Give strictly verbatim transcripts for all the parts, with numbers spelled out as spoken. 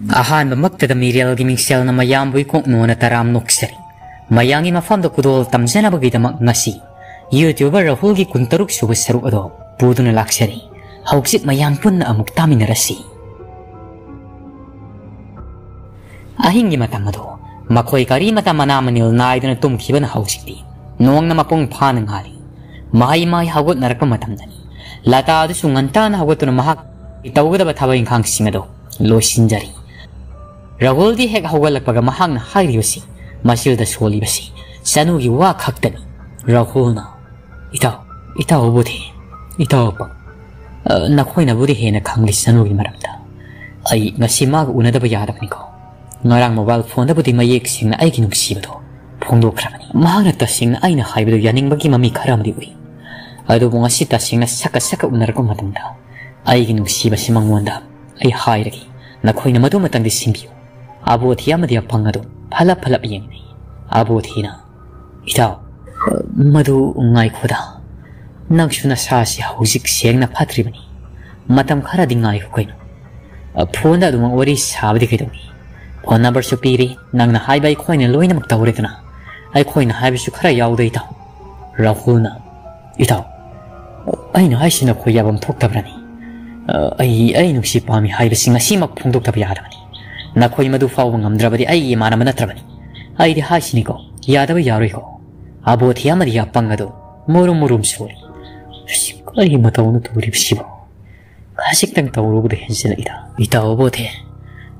ꯑꯍꯥꯟꯕꯃꯛꯇꯗ ꯃꯤꯔꯦꯜꯒꯤ ꯃꯤꯡꯁꯦꯜꯅ ꯃꯌꯥꯝꯕꯨ ꯏꯀꯣꯛ ꯅꯣꯟꯅ ꯇꯔꯥꯝ ꯅꯣꯛꯆꯔꯤ꯫ ꯃꯌꯥꯝꯒꯤ ꯃꯐꯝꯗ ꯈꯨꯗꯣꯜ ꯇꯝꯖꯅꯕꯒꯤꯗꯃꯛ ꯉꯁꯤ YouTuber ꯔꯥꯍꯨꯜꯒꯤ ꯀꯨꯟꯇꯔꯨꯛ ꯁꯨꯕ ꯁꯔꯨꯛ ꯑꯗꯣ ꯄꯨꯗꯨꯅ ꯂꯥꯛꯆꯔꯤ꯫ ꯍꯧꯖꯤꯛ ꯃꯌꯥꯝ ꯄꯨꯟꯅ ꯑꯃꯨꯛ ꯇꯥꯃꯤꯟꯅꯔꯁꯤ꯫ ꯑꯍꯤꯡꯒꯤ ꯃꯇꯝ ꯑꯗꯨ ꯃꯈꯣꯏ ꯀꯔꯤꯃꯇ ꯃꯅꯥ ꯃꯅꯤꯜ ꯅꯥꯏꯗꯅ ꯇꯨꯝꯈꯤꯕꯅ ꯍꯧꯖꯤꯛꯇꯤ ꯅꯣꯡꯅ ꯃꯄꯨꯡ ꯐꯥꯅ ꯉꯥꯜꯂꯤ꯫ ꯃꯍꯩ ꯃꯍꯩ ꯍꯧꯒꯠꯅꯔꯛꯄ ꯃꯇꯝꯗꯅꯤ꯫ ꯂꯇꯥ ꯑꯗꯨꯁꯨ ꯉꯟꯇꯥꯅ ꯍꯧꯒꯠꯇꯨꯅ ꯃꯍꯥꯛ ꯇꯧꯒꯗꯕ ꯊꯕꯛ ꯏꯪꯈꯥꯡꯁꯤꯡ ꯑꯗꯨ ꯂꯣꯏꯁꯤꯟꯖꯔꯤ꯫ ꯔꯥꯍꯨꯜꯗꯤ ꯍꯦꯛ ꯍꯧꯒꯠꯂꯛꯄꯒ ꯃꯍꯥꯛꯅ ꯍꯥꯏꯔꯤꯕꯁꯤ, ꯃꯆꯤꯜꯗ ꯁꯣꯜꯂꯤꯕꯁꯤ ꯆꯅꯨꯒꯤ ꯋꯥ ꯈꯛꯇꯅꯤ꯫ ꯔꯥꯍꯨꯜꯅ, "ꯏꯇꯥꯎ, ꯏꯇꯥꯎ ꯕꯣꯙꯤ, ꯏꯇꯥꯎ ꯑꯄꯪ, ꯑ, ꯅꯈꯣꯏꯅꯕꯨꯗꯤ ꯍꯦꯟꯅ ꯈꯪꯂꯤ ꯆꯅꯨꯒꯤ ꯃꯔꯝꯗ꯫ ꯑꯩ ꯉꯁꯤ ꯃꯥꯒ ꯎꯅꯗꯕ ꯌꯥꯗꯕꯅꯤꯀꯣ꯫ ꯉꯔꯥꯡ mobile phoneꯗꯕꯨꯗꯤ ꯃꯌꯦꯛ ꯁꯦꯡꯅ ꯑꯩꯒꯤ ꯅꯨꯡꯁꯤꯕꯗꯣ ꯐꯣꯡꯗꯣꯛꯈ꯭ꯔꯕꯅꯤ꯫ ꯃꯍꯥꯛꯅ ꯇꯁꯦꯡꯅ ꯑꯩꯅ ꯍꯥꯏꯕꯗꯨ ꯌꯥꯅꯤꯡꯕꯒꯤ ꯃꯃꯤ ꯈꯔ ꯑꯃꯗꯤ ꯎꯏ꯫ ꯑꯗꯨꯕꯨ ꯉꯁꯤ ꯇꯁꯦꯡꯅ ꯁꯛꯀ ꯁꯛꯀ ꯎꯅꯔꯛꯄ ꯃꯇꯝꯗ ꯑꯩꯒꯤ ꯅꯨꯡꯁꯤꯕꯁꯤ ꯃꯉꯣꯟꯗ ꯑꯩ ꯍꯥꯏꯔꯒꯦ꯫ ꯅꯈꯣꯏꯅ ꯃꯗꯨꯃꯇꯪꯗꯤ ꯁꯤꯟꯕꯤꯌꯨ꯫" ꯑꯕꯣꯙꯤ ꯑꯃꯗꯤ ꯑꯄꯪ ꯑꯗꯨ ꯐꯂꯞ ꯐꯂꯞ ꯌꯦꯡꯅꯩ꯫ ꯑꯕꯣꯙꯤꯅ, "ꯏꯇꯥꯎ, ꯃꯗꯨ ꯉꯥꯏꯈꯣꯗ꯫ ꯅꯪꯁꯨ ꯅꯁꯥꯁꯤ ꯍꯧꯖꯤꯛ ꯁꯦꯡꯅ ꯐꯠꯇ꯭ꯔꯤꯕꯅꯤ꯫ ꯃꯇꯝ ꯈꯔꯗꯤ ꯉꯥꯏꯈꯣ ꯀꯩꯅꯣ꯫ Phoneꯗ ꯑꯗꯨꯃꯛ ꯋꯥꯔꯤ ꯁꯥꯕꯗꯤ ꯀꯩꯗꯧꯏ? Phone numberꯁꯨ ꯄꯤꯔꯤ, ꯅꯪꯅ ꯍꯥꯏꯕ ꯑꯩꯈꯣꯏꯅ ꯂꯣꯏꯅꯃꯛ ꯇꯧꯔꯦꯗꯅ꯫ ꯑꯩꯈꯣꯏꯅ ꯍꯥꯏꯕꯁꯨ ꯈꯔ ꯌꯥꯎꯗ ꯏꯇꯥꯎ꯫" ꯔꯥꯍꯨꯜꯅ, "ꯏꯇꯥꯎ, ꯑꯩꯅ ꯍꯥꯏꯁꯤ ꯅꯈꯣꯏ ꯌꯥꯐꯝ ꯊꯣꯛꯇꯕ꯭ꯔꯅꯤ? ꯑ, ꯑꯩ, ꯑꯩ ꯅꯨꯡꯁꯤ ꯄꯥꯝꯃꯤ ꯍꯥꯏꯕꯁꯤ ꯉꯁꯤꯃꯛ ꯐꯣꯡꯗꯣꯛꯇꯕ ꯌꯥꯗꯕꯅꯤ꯫ ꯅꯈꯣꯏ ꯃꯗꯨ ꯐꯥꯎꯕ ꯉꯝꯗ꯭ꯔꯕꯗꯤ ꯑꯩꯒꯤ ꯏꯃꯥꯟꯅꯕ ꯅꯠꯇ꯭ꯔꯕꯅꯤ꯫ ꯑꯩꯗꯤ ꯍꯥꯏꯁꯤꯅꯤꯀꯣ, ꯌꯥꯗꯕ ꯌꯥꯔꯣꯏꯀꯣ꯫" ꯑꯕꯣꯙꯤ ꯑꯃꯗꯤ ꯑꯄꯪ ꯑꯗꯨ ꯃꯨꯔꯨꯝ ꯃꯨꯔꯨꯝ ꯁꯣꯜꯂꯤ꯫ ꯑꯁ, ꯀꯔꯤ ꯃꯇꯧꯅꯣ ꯇꯧꯔꯤꯕꯁꯤꯕꯣ? ꯈꯖꯤꯛꯇꯪ ꯇꯧꯔꯨꯕꯗ ꯍꯦꯟꯖꯤꯜꯂꯛꯏꯗ꯫ "ꯏꯇꯥꯎ ꯑꯕꯣꯙꯤ,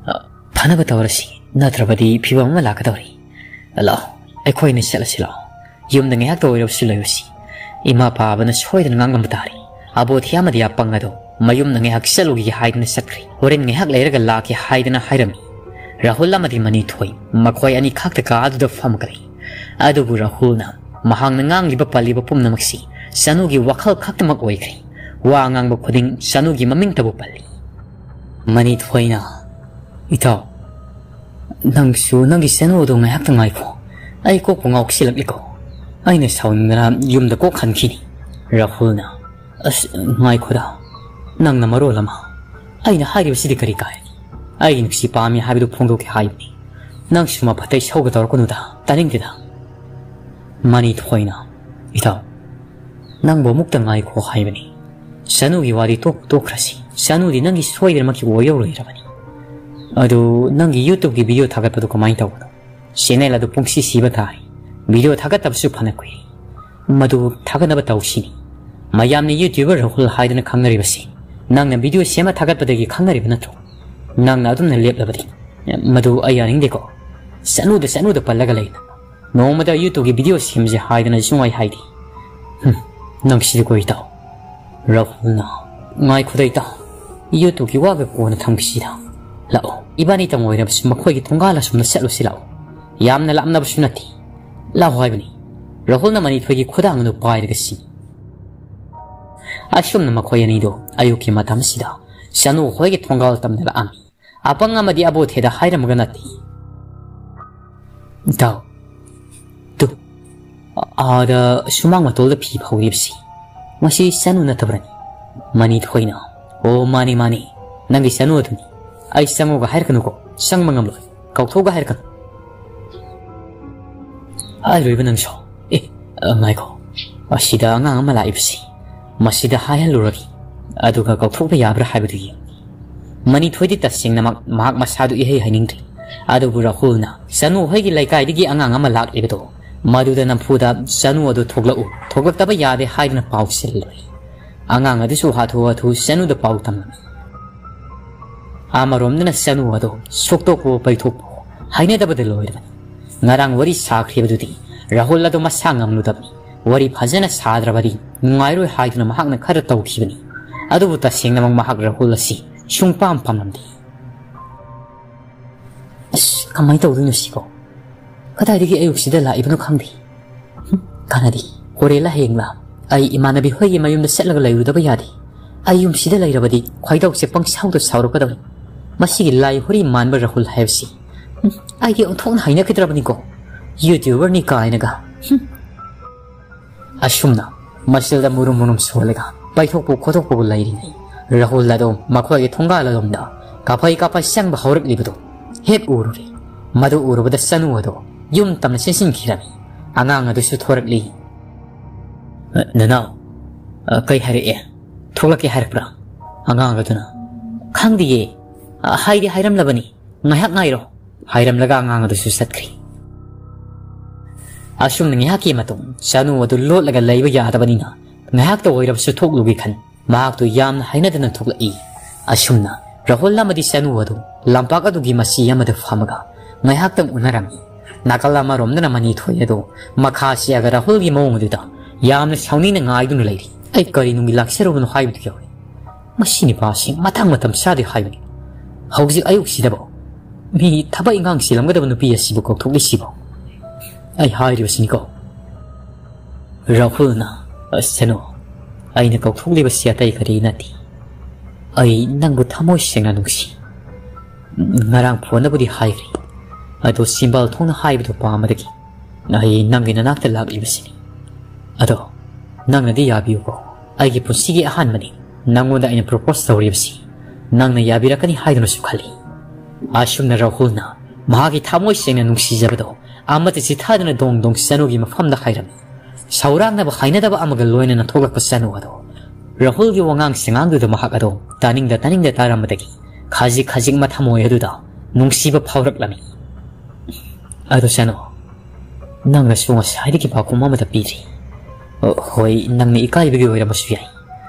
ꯑ, ꯐꯅꯕ ꯇꯧꯔꯁꯤ, ꯅꯠꯇ꯭ꯔꯕꯗꯤ ꯐꯤꯕꯝ ꯑꯃ ꯂꯥꯛꯀꯗꯧꯔꯤ꯫ ꯂꯥꯛꯑꯣ, ꯑꯩꯈꯣꯏꯅ ꯆꯠꯂꯁꯤ ꯂꯥꯛꯑꯣ꯫ ꯌꯨꯝꯗ ꯉꯥꯏꯍꯥꯛꯇ ꯑꯣꯏꯔꯕꯁꯨ ꯂꯩꯔꯨꯁꯤ꯫ ꯏꯃꯥ ꯄꯥꯕꯅ ꯁꯣꯏꯗꯅ ꯉꯥꯡꯂꯝꯕ ꯇꯥꯔꯦ꯫" ꯑꯕꯣꯙꯤ ꯑꯃꯗꯤ ꯑꯄꯪ ꯑꯗꯣ ꯃꯌꯨꯝꯗ ꯉꯥꯏꯍꯥꯛ ꯆꯠꯂꯨꯒꯦ ꯍꯥꯏꯗꯅ ꯆꯠꯈ꯭ꯔꯦ꯫ "ꯍꯣꯔꯦꯟ ꯉꯥꯏꯍꯥꯛ ꯂꯩꯔꯒ ꯂꯥꯛꯀꯦ" ꯍꯥꯏꯗꯅ ꯍꯥꯏꯔꯝꯃꯤ꯫ ꯔꯥꯍꯨꯜ ꯑꯃꯗꯤ ꯃꯅꯤꯊꯣꯏ ꯃꯈꯣꯏ ꯑꯅꯤ ꯈꯛꯇ ꯀꯥ ꯑꯗꯨꯗ ꯐꯝꯈ꯭ꯔꯦ꯫ ꯑꯗꯨꯕꯨ ꯔꯥꯍꯨꯜꯅ ꯃꯍꯥꯛꯅ ꯉꯥꯡꯂꯤꯕ ꯄꯜꯂꯤꯕ ꯄꯨꯝꯅꯃꯛꯁꯤ ꯆꯅꯨꯒꯤ ꯋꯥꯈꯜ ꯈꯛꯇꯃꯛ ꯑꯣꯏꯈ꯭ꯔꯦ꯫ ꯋꯥ ꯉꯥꯡꯕ ꯈꯨꯗꯤꯡ ꯆꯅꯨꯒꯤ ꯃꯃꯤꯡꯇꯕꯨ ꯄꯜꯂꯤ꯫ ꯃꯅꯤꯊꯣꯏꯅ, "ꯏꯇꯥꯎ, ꯅꯪꯁꯨ ꯅꯪꯒꯤ ꯆꯅꯨ ꯑꯗꯨ ꯉꯥꯏꯍꯥꯛꯇ ꯉꯥꯏꯈꯣ꯫ ꯑꯩ ꯀꯣꯛꯄꯨ ꯉꯥꯎꯁꯤꯜꯂꯛꯂꯤꯀꯣ꯫ ꯑꯩꯅ ꯁꯥꯎꯅꯤꯡꯗꯅ ꯌꯨꯝꯗ ꯀꯣꯛ ꯍꯟꯈꯤꯅꯤ꯫" ꯔꯥꯍꯨꯜꯅ, "ꯑꯁ, ꯉꯥꯏꯈꯣꯗ, ꯅꯪꯅ ꯃꯔꯣꯜ ꯑꯃ꯫ ꯑꯩꯅ ꯍꯥꯏꯔꯤꯕꯁꯤꯗꯤ ꯀꯔꯤ ꯀꯥꯏ? ꯑꯩꯒꯤ ꯅꯨꯡꯁꯤ ꯄꯥꯝꯃꯤ ꯍꯥꯏꯕꯗꯨ ꯐꯣꯡꯗꯣꯛꯀꯦ ꯍꯥꯏꯕꯅꯤ꯫ ꯅꯪꯁꯨ ꯃꯐꯠꯇꯩ ꯁꯧꯒ ꯇꯧꯔꯛꯀꯅꯨꯗ, ꯇꯥꯅꯤꯡꯗꯦꯗ꯫ ꯃꯅꯤꯊꯣꯏꯅ, "ꯏꯇꯥꯎ, ꯅꯪꯕꯨ ꯑꯃꯨꯛꯇ ꯉꯥꯏꯈꯣ ꯍꯥꯏꯕꯅꯤ꯫ ꯆꯅꯨꯒꯤ ꯋꯥꯗꯤ ꯇꯣꯛ ꯇꯣꯛꯈ꯭ꯔꯁꯤ꯫ ꯆꯅꯨꯗꯤ ꯅꯪꯒꯤ ꯁꯣꯏꯗꯅꯃꯛꯀꯤ ꯑꯣꯏꯗꯧ ꯂꯩꯔꯕꯅꯤ꯫ ꯑꯗꯨ ꯅꯪꯒꯤ YouTubeꯀꯤ video ꯊꯥꯒꯠꯄꯗꯨ ꯀꯃꯥꯏꯅ ꯇꯧꯕꯅꯣ? Channel ꯑꯗꯨ ꯄꯨꯡꯁꯤ ꯁꯤꯕ ꯇꯥꯔꯦ꯫ Video ꯊꯥꯒꯠꯇꯕꯁꯨ ꯐꯅ ꯀꯨꯏꯔꯦ꯫ ꯃꯗꯨ ꯊꯥꯒꯠꯅꯕ ꯇꯧꯁꯤꯅꯤ꯫ ꯃꯌꯥꯝꯅ YouTuber ꯔꯥꯍꯨꯜ ꯍꯥꯏꯗꯨꯅ ꯈꯪꯅꯔꯤꯕꯁꯤ ꯅꯪꯅ video ꯁꯦꯝꯃ ꯊꯥꯒꯠꯄꯗꯒꯤ ꯈꯪꯅꯔꯤꯕ ꯅꯠꯇ꯭ꯔꯣ? ꯅꯪꯅ ꯑꯗꯨꯝꯅ ꯂꯦꯞꯂꯕꯗꯤ ꯃꯗꯨ ꯑꯩ ꯌꯥꯅꯤꯡꯗꯦꯀꯣ꯫ ꯆꯅꯨꯗ ꯆꯅꯨꯗ ꯄꯜꯂꯒ ꯂꯩ꯫ ꯅꯣꯡꯃꯗ YouTubeꯀꯤ video ꯁꯦꯝꯁꯦ ꯍꯥꯏꯗꯅ ꯁꯨꯡꯍꯥꯏ ꯍꯥꯏꯗꯦ꯫ ꯍꯨꯝ, ꯅꯪ ꯁꯤꯗꯤ ꯀꯣꯏ ꯇꯥꯎ꯫ ꯔꯥꯍꯨꯜꯅ, ꯉꯥꯏꯈꯣꯗ ꯏꯇꯥꯎ, YouTubeꯀꯤ ꯋꯥꯒ ꯀꯣꯟꯅ ꯊꯝꯈꯤꯁꯤꯗ꯫ ꯂꯥꯛꯑꯣ, ꯏꯕꯥꯅꯤꯇꯪ ꯑꯣꯏꯔꯕꯁꯨ ꯃꯈꯣꯏꯒꯤ ꯊꯣꯡꯒꯥꯜ ꯑꯁꯣꯝꯗ ꯆꯠꯂꯨꯁꯤ ꯂꯥꯛꯑꯣ꯫ ꯌꯥꯝꯅ ꯂꯥꯞꯅꯕꯁꯨ ꯅꯠꯇꯦ꯫ ꯂꯥꯛꯑꯣ ꯍꯥꯏꯕꯅꯤ꯫ ꯔꯥꯍꯨꯜꯅ ꯃꯅꯤꯊꯣꯏꯒꯤ ꯈꯨꯗꯥꯡ ꯑꯗꯨ ꯄꯥꯏꯔꯒ ꯁꯤ꯫ ꯑꯁꯨꯝꯅ ꯃꯈꯣꯏ ꯑꯅꯤꯗꯨ ꯑꯌꯨꯛꯀꯤ ꯃꯇꯝꯁꯤꯗ ꯆꯅꯨ ꯍꯣꯏꯒꯤ ꯊꯣꯡꯒꯥꯜ ꯇꯝꯅ ꯂꯥꯛꯑꯝꯃꯤ꯫ ꯑꯄꯪ ꯑꯃꯗꯤ ꯑꯕꯣꯊꯦꯗ ꯍꯥꯏꯔꯝꯃꯒ ꯅꯠꯇꯦ꯫ ꯏꯇꯥꯎ, ꯇꯨ, ꯑꯥꯗ ꯁꯨꯃꯥꯡ ꯃꯇꯣꯜꯗ ꯐꯤ ꯐꯧꯔꯤꯕꯁꯤ, ꯃꯁꯤ ꯆꯅꯨ ꯅꯠꯇꯕ꯭ꯔꯅꯤ? ꯃꯅꯤꯊꯣꯏꯅ, "ꯑꯣ, ꯃꯥꯅꯤ, ꯃꯥꯅꯤ, ꯅꯪꯒꯤ ꯆꯅꯨ ꯑꯗꯨꯅꯤ꯫ ꯑꯩ ꯆꯪꯉꯨꯒ ꯍꯥꯏꯔꯛꯀꯅꯨꯀꯣ, ꯆꯪꯕ ꯉꯝꯂꯣꯏ, ꯀꯧꯊꯣꯛꯑꯒ ꯍꯥꯏꯔꯛꯀꯅꯨ꯫" "ꯍꯥꯏꯔꯣꯏꯕ ꯅꯪꯁꯨ꯫ ꯑꯦ, ꯑ, ꯉꯥꯏꯈꯣ, ꯑꯁꯤꯗ ꯑꯉꯥꯡ ꯑꯃ ꯂꯥꯛꯏꯕꯁꯤ, ꯃꯁꯤꯗ ꯍꯥꯏꯍꯜꯂꯨꯔꯒꯦ, ꯑꯗꯨꯒ ꯀꯧꯊꯣꯛꯄ ꯌꯥꯕ꯭ꯔꯥ ꯍꯥꯏꯕꯗꯨ ꯌꯦꯡꯉꯨ꯫" ꯃꯅꯤꯊꯣꯏꯗꯤ ꯇꯁꯦꯡꯅꯃꯛ ꯃꯍꯥꯛ ꯃꯁꯥꯗꯨ ꯏꯍꯩ ꯍꯩꯅꯤꯡꯗ꯭ꯔꯤ꯫ ꯑꯗꯨꯕꯨ ꯔꯥꯍꯨꯜꯅ ꯆꯅꯨ ꯍꯣꯏꯒꯤ ꯂꯩꯀꯥꯏꯗꯒꯤ ꯑꯉꯥꯡ ꯑꯃ ꯂꯥꯛꯂꯤꯕꯗꯣ, ꯃꯗꯨꯗ ꯅꯝꯐꯨꯗ "ꯆꯅꯨ ꯑꯗꯨ ꯊꯣꯛꯂꯛꯎ, ꯊꯣꯛꯂꯛꯇꯕ ꯌꯥꯗꯦ" ꯍꯥꯏꯗꯨꯅ ꯄꯥꯎ ꯁꯤꯜꯂꯨꯔꯦ꯫ ꯑꯉꯥꯡ ꯑꯗꯨꯁꯨ ꯍꯥꯊꯨ ꯍꯥꯊꯨ ꯆꯅꯨꯗ ꯄꯥꯎ ꯇꯝꯂꯝꯃꯤ꯫ ꯑꯃꯔꯣꯝꯗꯅ ꯆꯅꯨ ꯑꯗꯨ ꯁꯨꯛꯇꯣꯛꯄꯨ ꯄꯩꯊꯣꯛꯄꯨ ꯍꯩꯅꯗꯕꯗ ꯂꯣꯏꯔꯕꯅꯤ꯫ ꯉꯔꯥꯡ ꯋꯥꯔꯤ ꯁꯥꯈ꯭ꯔꯤꯕꯗꯨꯗꯤ ꯔꯥꯍꯨꯜ ꯑꯗꯨ ꯃꯁꯥ ꯉꯝꯂꯨꯗꯕꯅꯤ꯫ ꯋꯥꯔꯤ ꯐꯖꯅ ꯁꯥꯗ꯭ꯔꯕꯗꯤ ꯅꯨꯡꯉꯥꯏꯔꯣꯏ ꯍꯥꯏꯗꯨꯅ ꯃꯍꯥꯛꯅ ꯈꯔ ꯇꯧꯈꯤꯕꯅꯤ꯫ ꯑꯗꯨꯕꯨ ꯇꯁꯦꯡꯅꯃꯛ ꯃꯍꯥꯛ ꯔꯥꯍꯨꯜ ꯑꯁꯤ ꯁꯨꯡꯄꯥꯝ ꯄꯥꯝꯂꯝꯗꯦ꯫ ꯑꯁ, ꯀꯃꯥꯏꯅ ꯇꯧꯗꯣꯏꯅꯣ ꯁꯤꯕꯣ? ꯀꯗꯥꯏꯗꯒꯤ ꯑꯌꯨꯛꯁꯤꯗ ꯂꯥꯛꯏꯕꯅꯣ ꯈꯪꯗꯦ꯫ ꯍꯨꯝ, ꯀꯥꯟꯅꯗꯦ꯫ ꯍꯣꯔꯦꯟꯂ ꯍꯌꯦꯡꯂ ꯑꯩ ꯏꯃꯥꯟꯅꯕꯤ ꯍꯣꯏꯒꯤ ꯃꯌꯨꯝꯗ ꯆꯠꯂꯒ ꯂꯩꯔꯨꯗꯕ ꯌꯥꯗꯦ꯫ ꯑꯩ ꯌꯨꯝꯁꯤꯗ ꯂꯩꯔꯕꯗꯤ ꯈꯣꯏꯗꯧꯁꯦ ꯄꯪꯁꯥꯎꯗ ꯁꯥꯎꯔꯛꯀꯗꯕꯅꯤ꯫ ꯃꯁꯤꯒꯤ ꯂꯥꯏ ꯍꯨꯔꯤ ꯃꯥꯟꯕ ꯔꯥꯍꯨꯜ ꯍꯥꯏꯕꯁꯤ, ꯍꯨꯝ, ꯑꯩꯗꯤ ꯑꯣꯟꯊꯣꯛꯅ ꯍꯩꯅꯈꯤꯗ꯭ꯔꯕꯅꯤꯀꯣ꯫ YouTuberꯅꯤ ꯀꯥꯏꯅꯒ꯫ ꯍꯨꯝ꯫ ꯑꯁꯨꯝꯅ ꯃꯁꯤꯗ ꯃꯨꯔꯨꯝ ꯃꯨꯔꯨꯝ ꯁꯣꯜꯂꯒ ꯄꯩꯊꯣꯛꯄ ꯈꯣꯠꯇꯣꯛꯄꯕꯨ ꯂꯩꯔꯤꯉꯩ, ꯔꯥꯍꯨꯜ ꯑꯗꯣ ꯃꯈꯣꯏꯒꯤ ꯊꯣꯡꯒꯥꯜ ꯑꯗꯣꯝꯗ ꯀꯥꯐꯩ ꯀꯥꯐꯩ ꯆꯪꯕ ꯍꯧꯔꯛꯂꯤꯕꯗꯨ ꯍꯦꯛ ꯎꯔꯨꯔꯦ꯫ ꯃꯗꯨ ꯎꯔꯨꯕꯗ ꯆꯅꯨ ꯑꯗꯨ ꯌꯨꯝ ꯇꯝꯅ ꯆꯦꯟꯁꯤꯟꯈꯤꯔꯝꯃꯤ꯫ ꯑꯉꯥꯡ ꯑꯗꯨꯁꯨ ꯊꯣꯔꯛꯂꯤ꯫ "ꯅꯅꯥꯎ, ꯑ, ꯀꯩ ꯍꯥꯏꯔꯛꯑꯦ? ꯊꯣꯛꯂꯛꯀꯦ ꯍꯥꯏꯔꯛꯄ꯭ꯔꯥ?" ꯑꯉꯥꯡ ꯑꯗꯨꯅ, "ꯈꯪꯗꯤꯌꯦ, ꯑ, ꯍꯥꯏꯗꯤ ꯍꯥꯏꯔꯝꯂꯕꯅꯤ, ꯉꯥꯏꯍꯥꯛ ꯉꯥꯏꯔꯣ" ꯍꯥꯏꯔꯝꯂꯒ ꯑꯉꯥꯡ ꯑꯗꯨꯁꯨ ꯆꯠꯈ꯭ꯔꯦ꯫ ꯑꯁꯨꯝꯅ ꯉꯥꯏꯍꯥꯛꯀꯤ ꯃꯇꯨꯡ ꯆꯅꯨ ꯑꯗꯨ ꯂꯣꯠꯂꯒ ꯂꯩꯕ ꯌꯥꯗꯕꯅꯤꯅ ꯉꯥꯏꯍꯥꯛꯇ ꯑꯣꯏꯔꯕꯁꯨ ꯊꯣꯛꯂꯨꯒꯦ ꯈꯟ ꯃꯍꯥꯛꯇꯨ ꯌꯥꯝꯅ ꯍꯩꯅꯗꯅ ꯊꯣꯛꯂꯛꯏ꯫ ꯑꯁꯨꯝꯅ ꯔꯥꯍꯨꯜ ꯑꯃꯗꯤ ꯆꯅꯨ ꯑꯗꯨ ꯂꯝꯄꯥꯛ ꯑꯗꯨꯒꯤ ꯃꯆꯤ ꯑꯃꯗ ꯐꯝꯃꯒ ꯉꯥꯏꯍꯥꯛꯇꯪ ꯎꯅꯔꯝꯃꯤ꯫ ꯅꯥꯀꯜ ꯑꯃꯔꯣꯝꯗꯅ ꯃꯅꯤꯊꯣꯏ ꯑꯗꯨ ꯃꯈꯥ ꯆꯦꯛꯑꯒ ꯔꯥꯍꯨꯜꯒꯤ ꯃꯑꯣꯡ ꯑꯗꯨꯗ ꯌꯥꯝꯅ ꯁꯥꯎꯅꯤꯡꯅ ꯉꯥꯏꯗꯨꯅ ꯂꯩꯔꯤ꯫ "ꯑꯩ ꯀꯔꯤ ꯅꯨꯡꯒꯤ ꯂꯥꯛꯆꯔꯨꯕꯅꯣ ꯍꯥꯏꯕꯗꯨ ꯌꯥꯎꯔꯦ꯫ ꯃꯁꯤ ꯅꯨꯄꯥꯁꯤ ꯃꯇꯥꯡ ꯃꯇꯝ ꯆꯥꯗꯦ ꯍꯥꯏꯕꯅꯤ꯫ ꯍꯧꯖꯤꯛ ꯑꯌꯨꯛꯁꯤꯗꯕꯨ ꯃꯤ ꯊꯕꯛ ꯏꯪꯈꯥꯡ ꯆꯤꯜꯂꯝꯒꯗꯕ ꯅꯨꯄꯤ ꯑꯁꯤꯕꯨ ꯀꯧꯊꯣꯛꯂꯤꯁꯤꯕꯨ꯫ ꯑꯩ ꯍꯥꯏꯔꯤꯕꯁꯤꯅꯤꯀꯣ"꯫ ꯔꯥꯍꯨꯜꯅ, "ꯑꯁ, ꯁꯅꯨ, ꯑꯩꯅ ꯀꯧꯊꯣꯛꯂꯤꯕꯁꯤ ꯑꯇꯩ ꯀꯔꯤ ꯅꯠꯇꯦ꯫ ꯑꯩ ꯅꯪꯕꯨ ꯊꯃꯣꯏ ꯁꯦꯡꯅ ꯅꯨꯡꯁꯤ꯫ ꯉꯔꯥꯡ ꯐꯣꯟꯗꯕꯨꯗꯤ ꯍꯥꯏꯈ꯭ꯔꯦ, ꯑꯗꯣ ꯁꯤꯝꯕꯥꯜ ꯊꯣꯡꯅ ꯍꯥꯏꯕꯗꯨ ꯄꯥꯝꯕꯗꯒꯤ ꯑꯩ ꯅꯪꯒꯤ ꯅꯅꯥꯛꯇ ꯂꯥꯛꯂꯤꯕꯁꯤꯅꯤ꯫ ꯑꯗꯣ ꯅꯪꯅꯗꯤ ꯌꯥꯕꯤꯌꯨꯀꯣ꯫ ꯑꯩꯒꯤ ꯄꯨꯟꯁꯤꯒꯤ ꯑꯍꯥꯟꯕꯅꯤ ꯅꯪꯉꯣꯟꯗ ꯑꯩꯅ ꯄ꯭ꯔꯣꯄꯣꯁ ꯇꯧꯔꯤꯕꯁꯤ꯫ ꯅꯪꯅ ꯌꯥꯕꯤꯔꯛꯀꯅꯤ ꯍꯥꯏꯗꯨꯅꯁꯨ ꯈꯜꯂꯤ"꯫ ꯑꯁꯨꯝꯅ ꯔꯥꯍꯨꯜꯅ ꯃꯍꯥꯛꯀꯤ ꯊꯃꯣꯏ ꯁꯦꯡꯅ ꯅꯨꯡꯁꯤꯖꯕꯗꯣ ꯑꯃꯠꯇ ꯆꯤꯊꯗꯅ ꯗꯣꯡ ꯗꯣꯡ ꯆꯅꯨꯒꯤ ꯃꯐꯝꯗ ꯍꯥꯏꯔꯝꯃꯤ꯫ ꯁꯧꯔꯥꯡꯅꯕ ꯍꯩꯅꯗꯕ ꯑꯃꯒ ꯂꯣꯏꯅꯅ ꯊꯣꯛꯂꯛꯄ ꯆꯅꯨ ꯑꯗꯣ ꯔꯥꯍꯨꯜꯒꯤ ꯋꯥꯉꯥꯡ ꯁꯉꯥꯡꯗꯨꯗ ꯃꯍꯥꯛ ꯑꯗꯣ ꯇꯥꯅꯤꯡꯗ ꯇꯥꯅꯤꯡꯗ ꯇꯥꯔꯝꯕꯗꯒꯤ ꯈꯖꯤꯛ ꯈꯖꯤꯛ ꯃꯊꯃꯣꯏ ꯑꯗꯨꯗ ꯅꯨꯡꯁꯤꯕ ꯐꯥꯎꯔꯛꯂꯝꯃꯤ꯫ "ꯑꯗꯣ ꯆꯅꯨ, ꯅꯪꯅꯁꯨ ꯉꯁꯥꯏꯗꯒꯤ ꯄꯥꯎꯈꯨꯝ ꯑꯃꯠꯇ ꯄꯤꯗ꯭ꯔꯤ꯫ ꯑꯣ, ꯍꯣꯏ, ꯅꯪꯅ ꯏꯀꯥꯏꯕꯒꯤ ꯑꯣꯏꯔꯝꯕꯁꯨ ꯌꯥꯏ,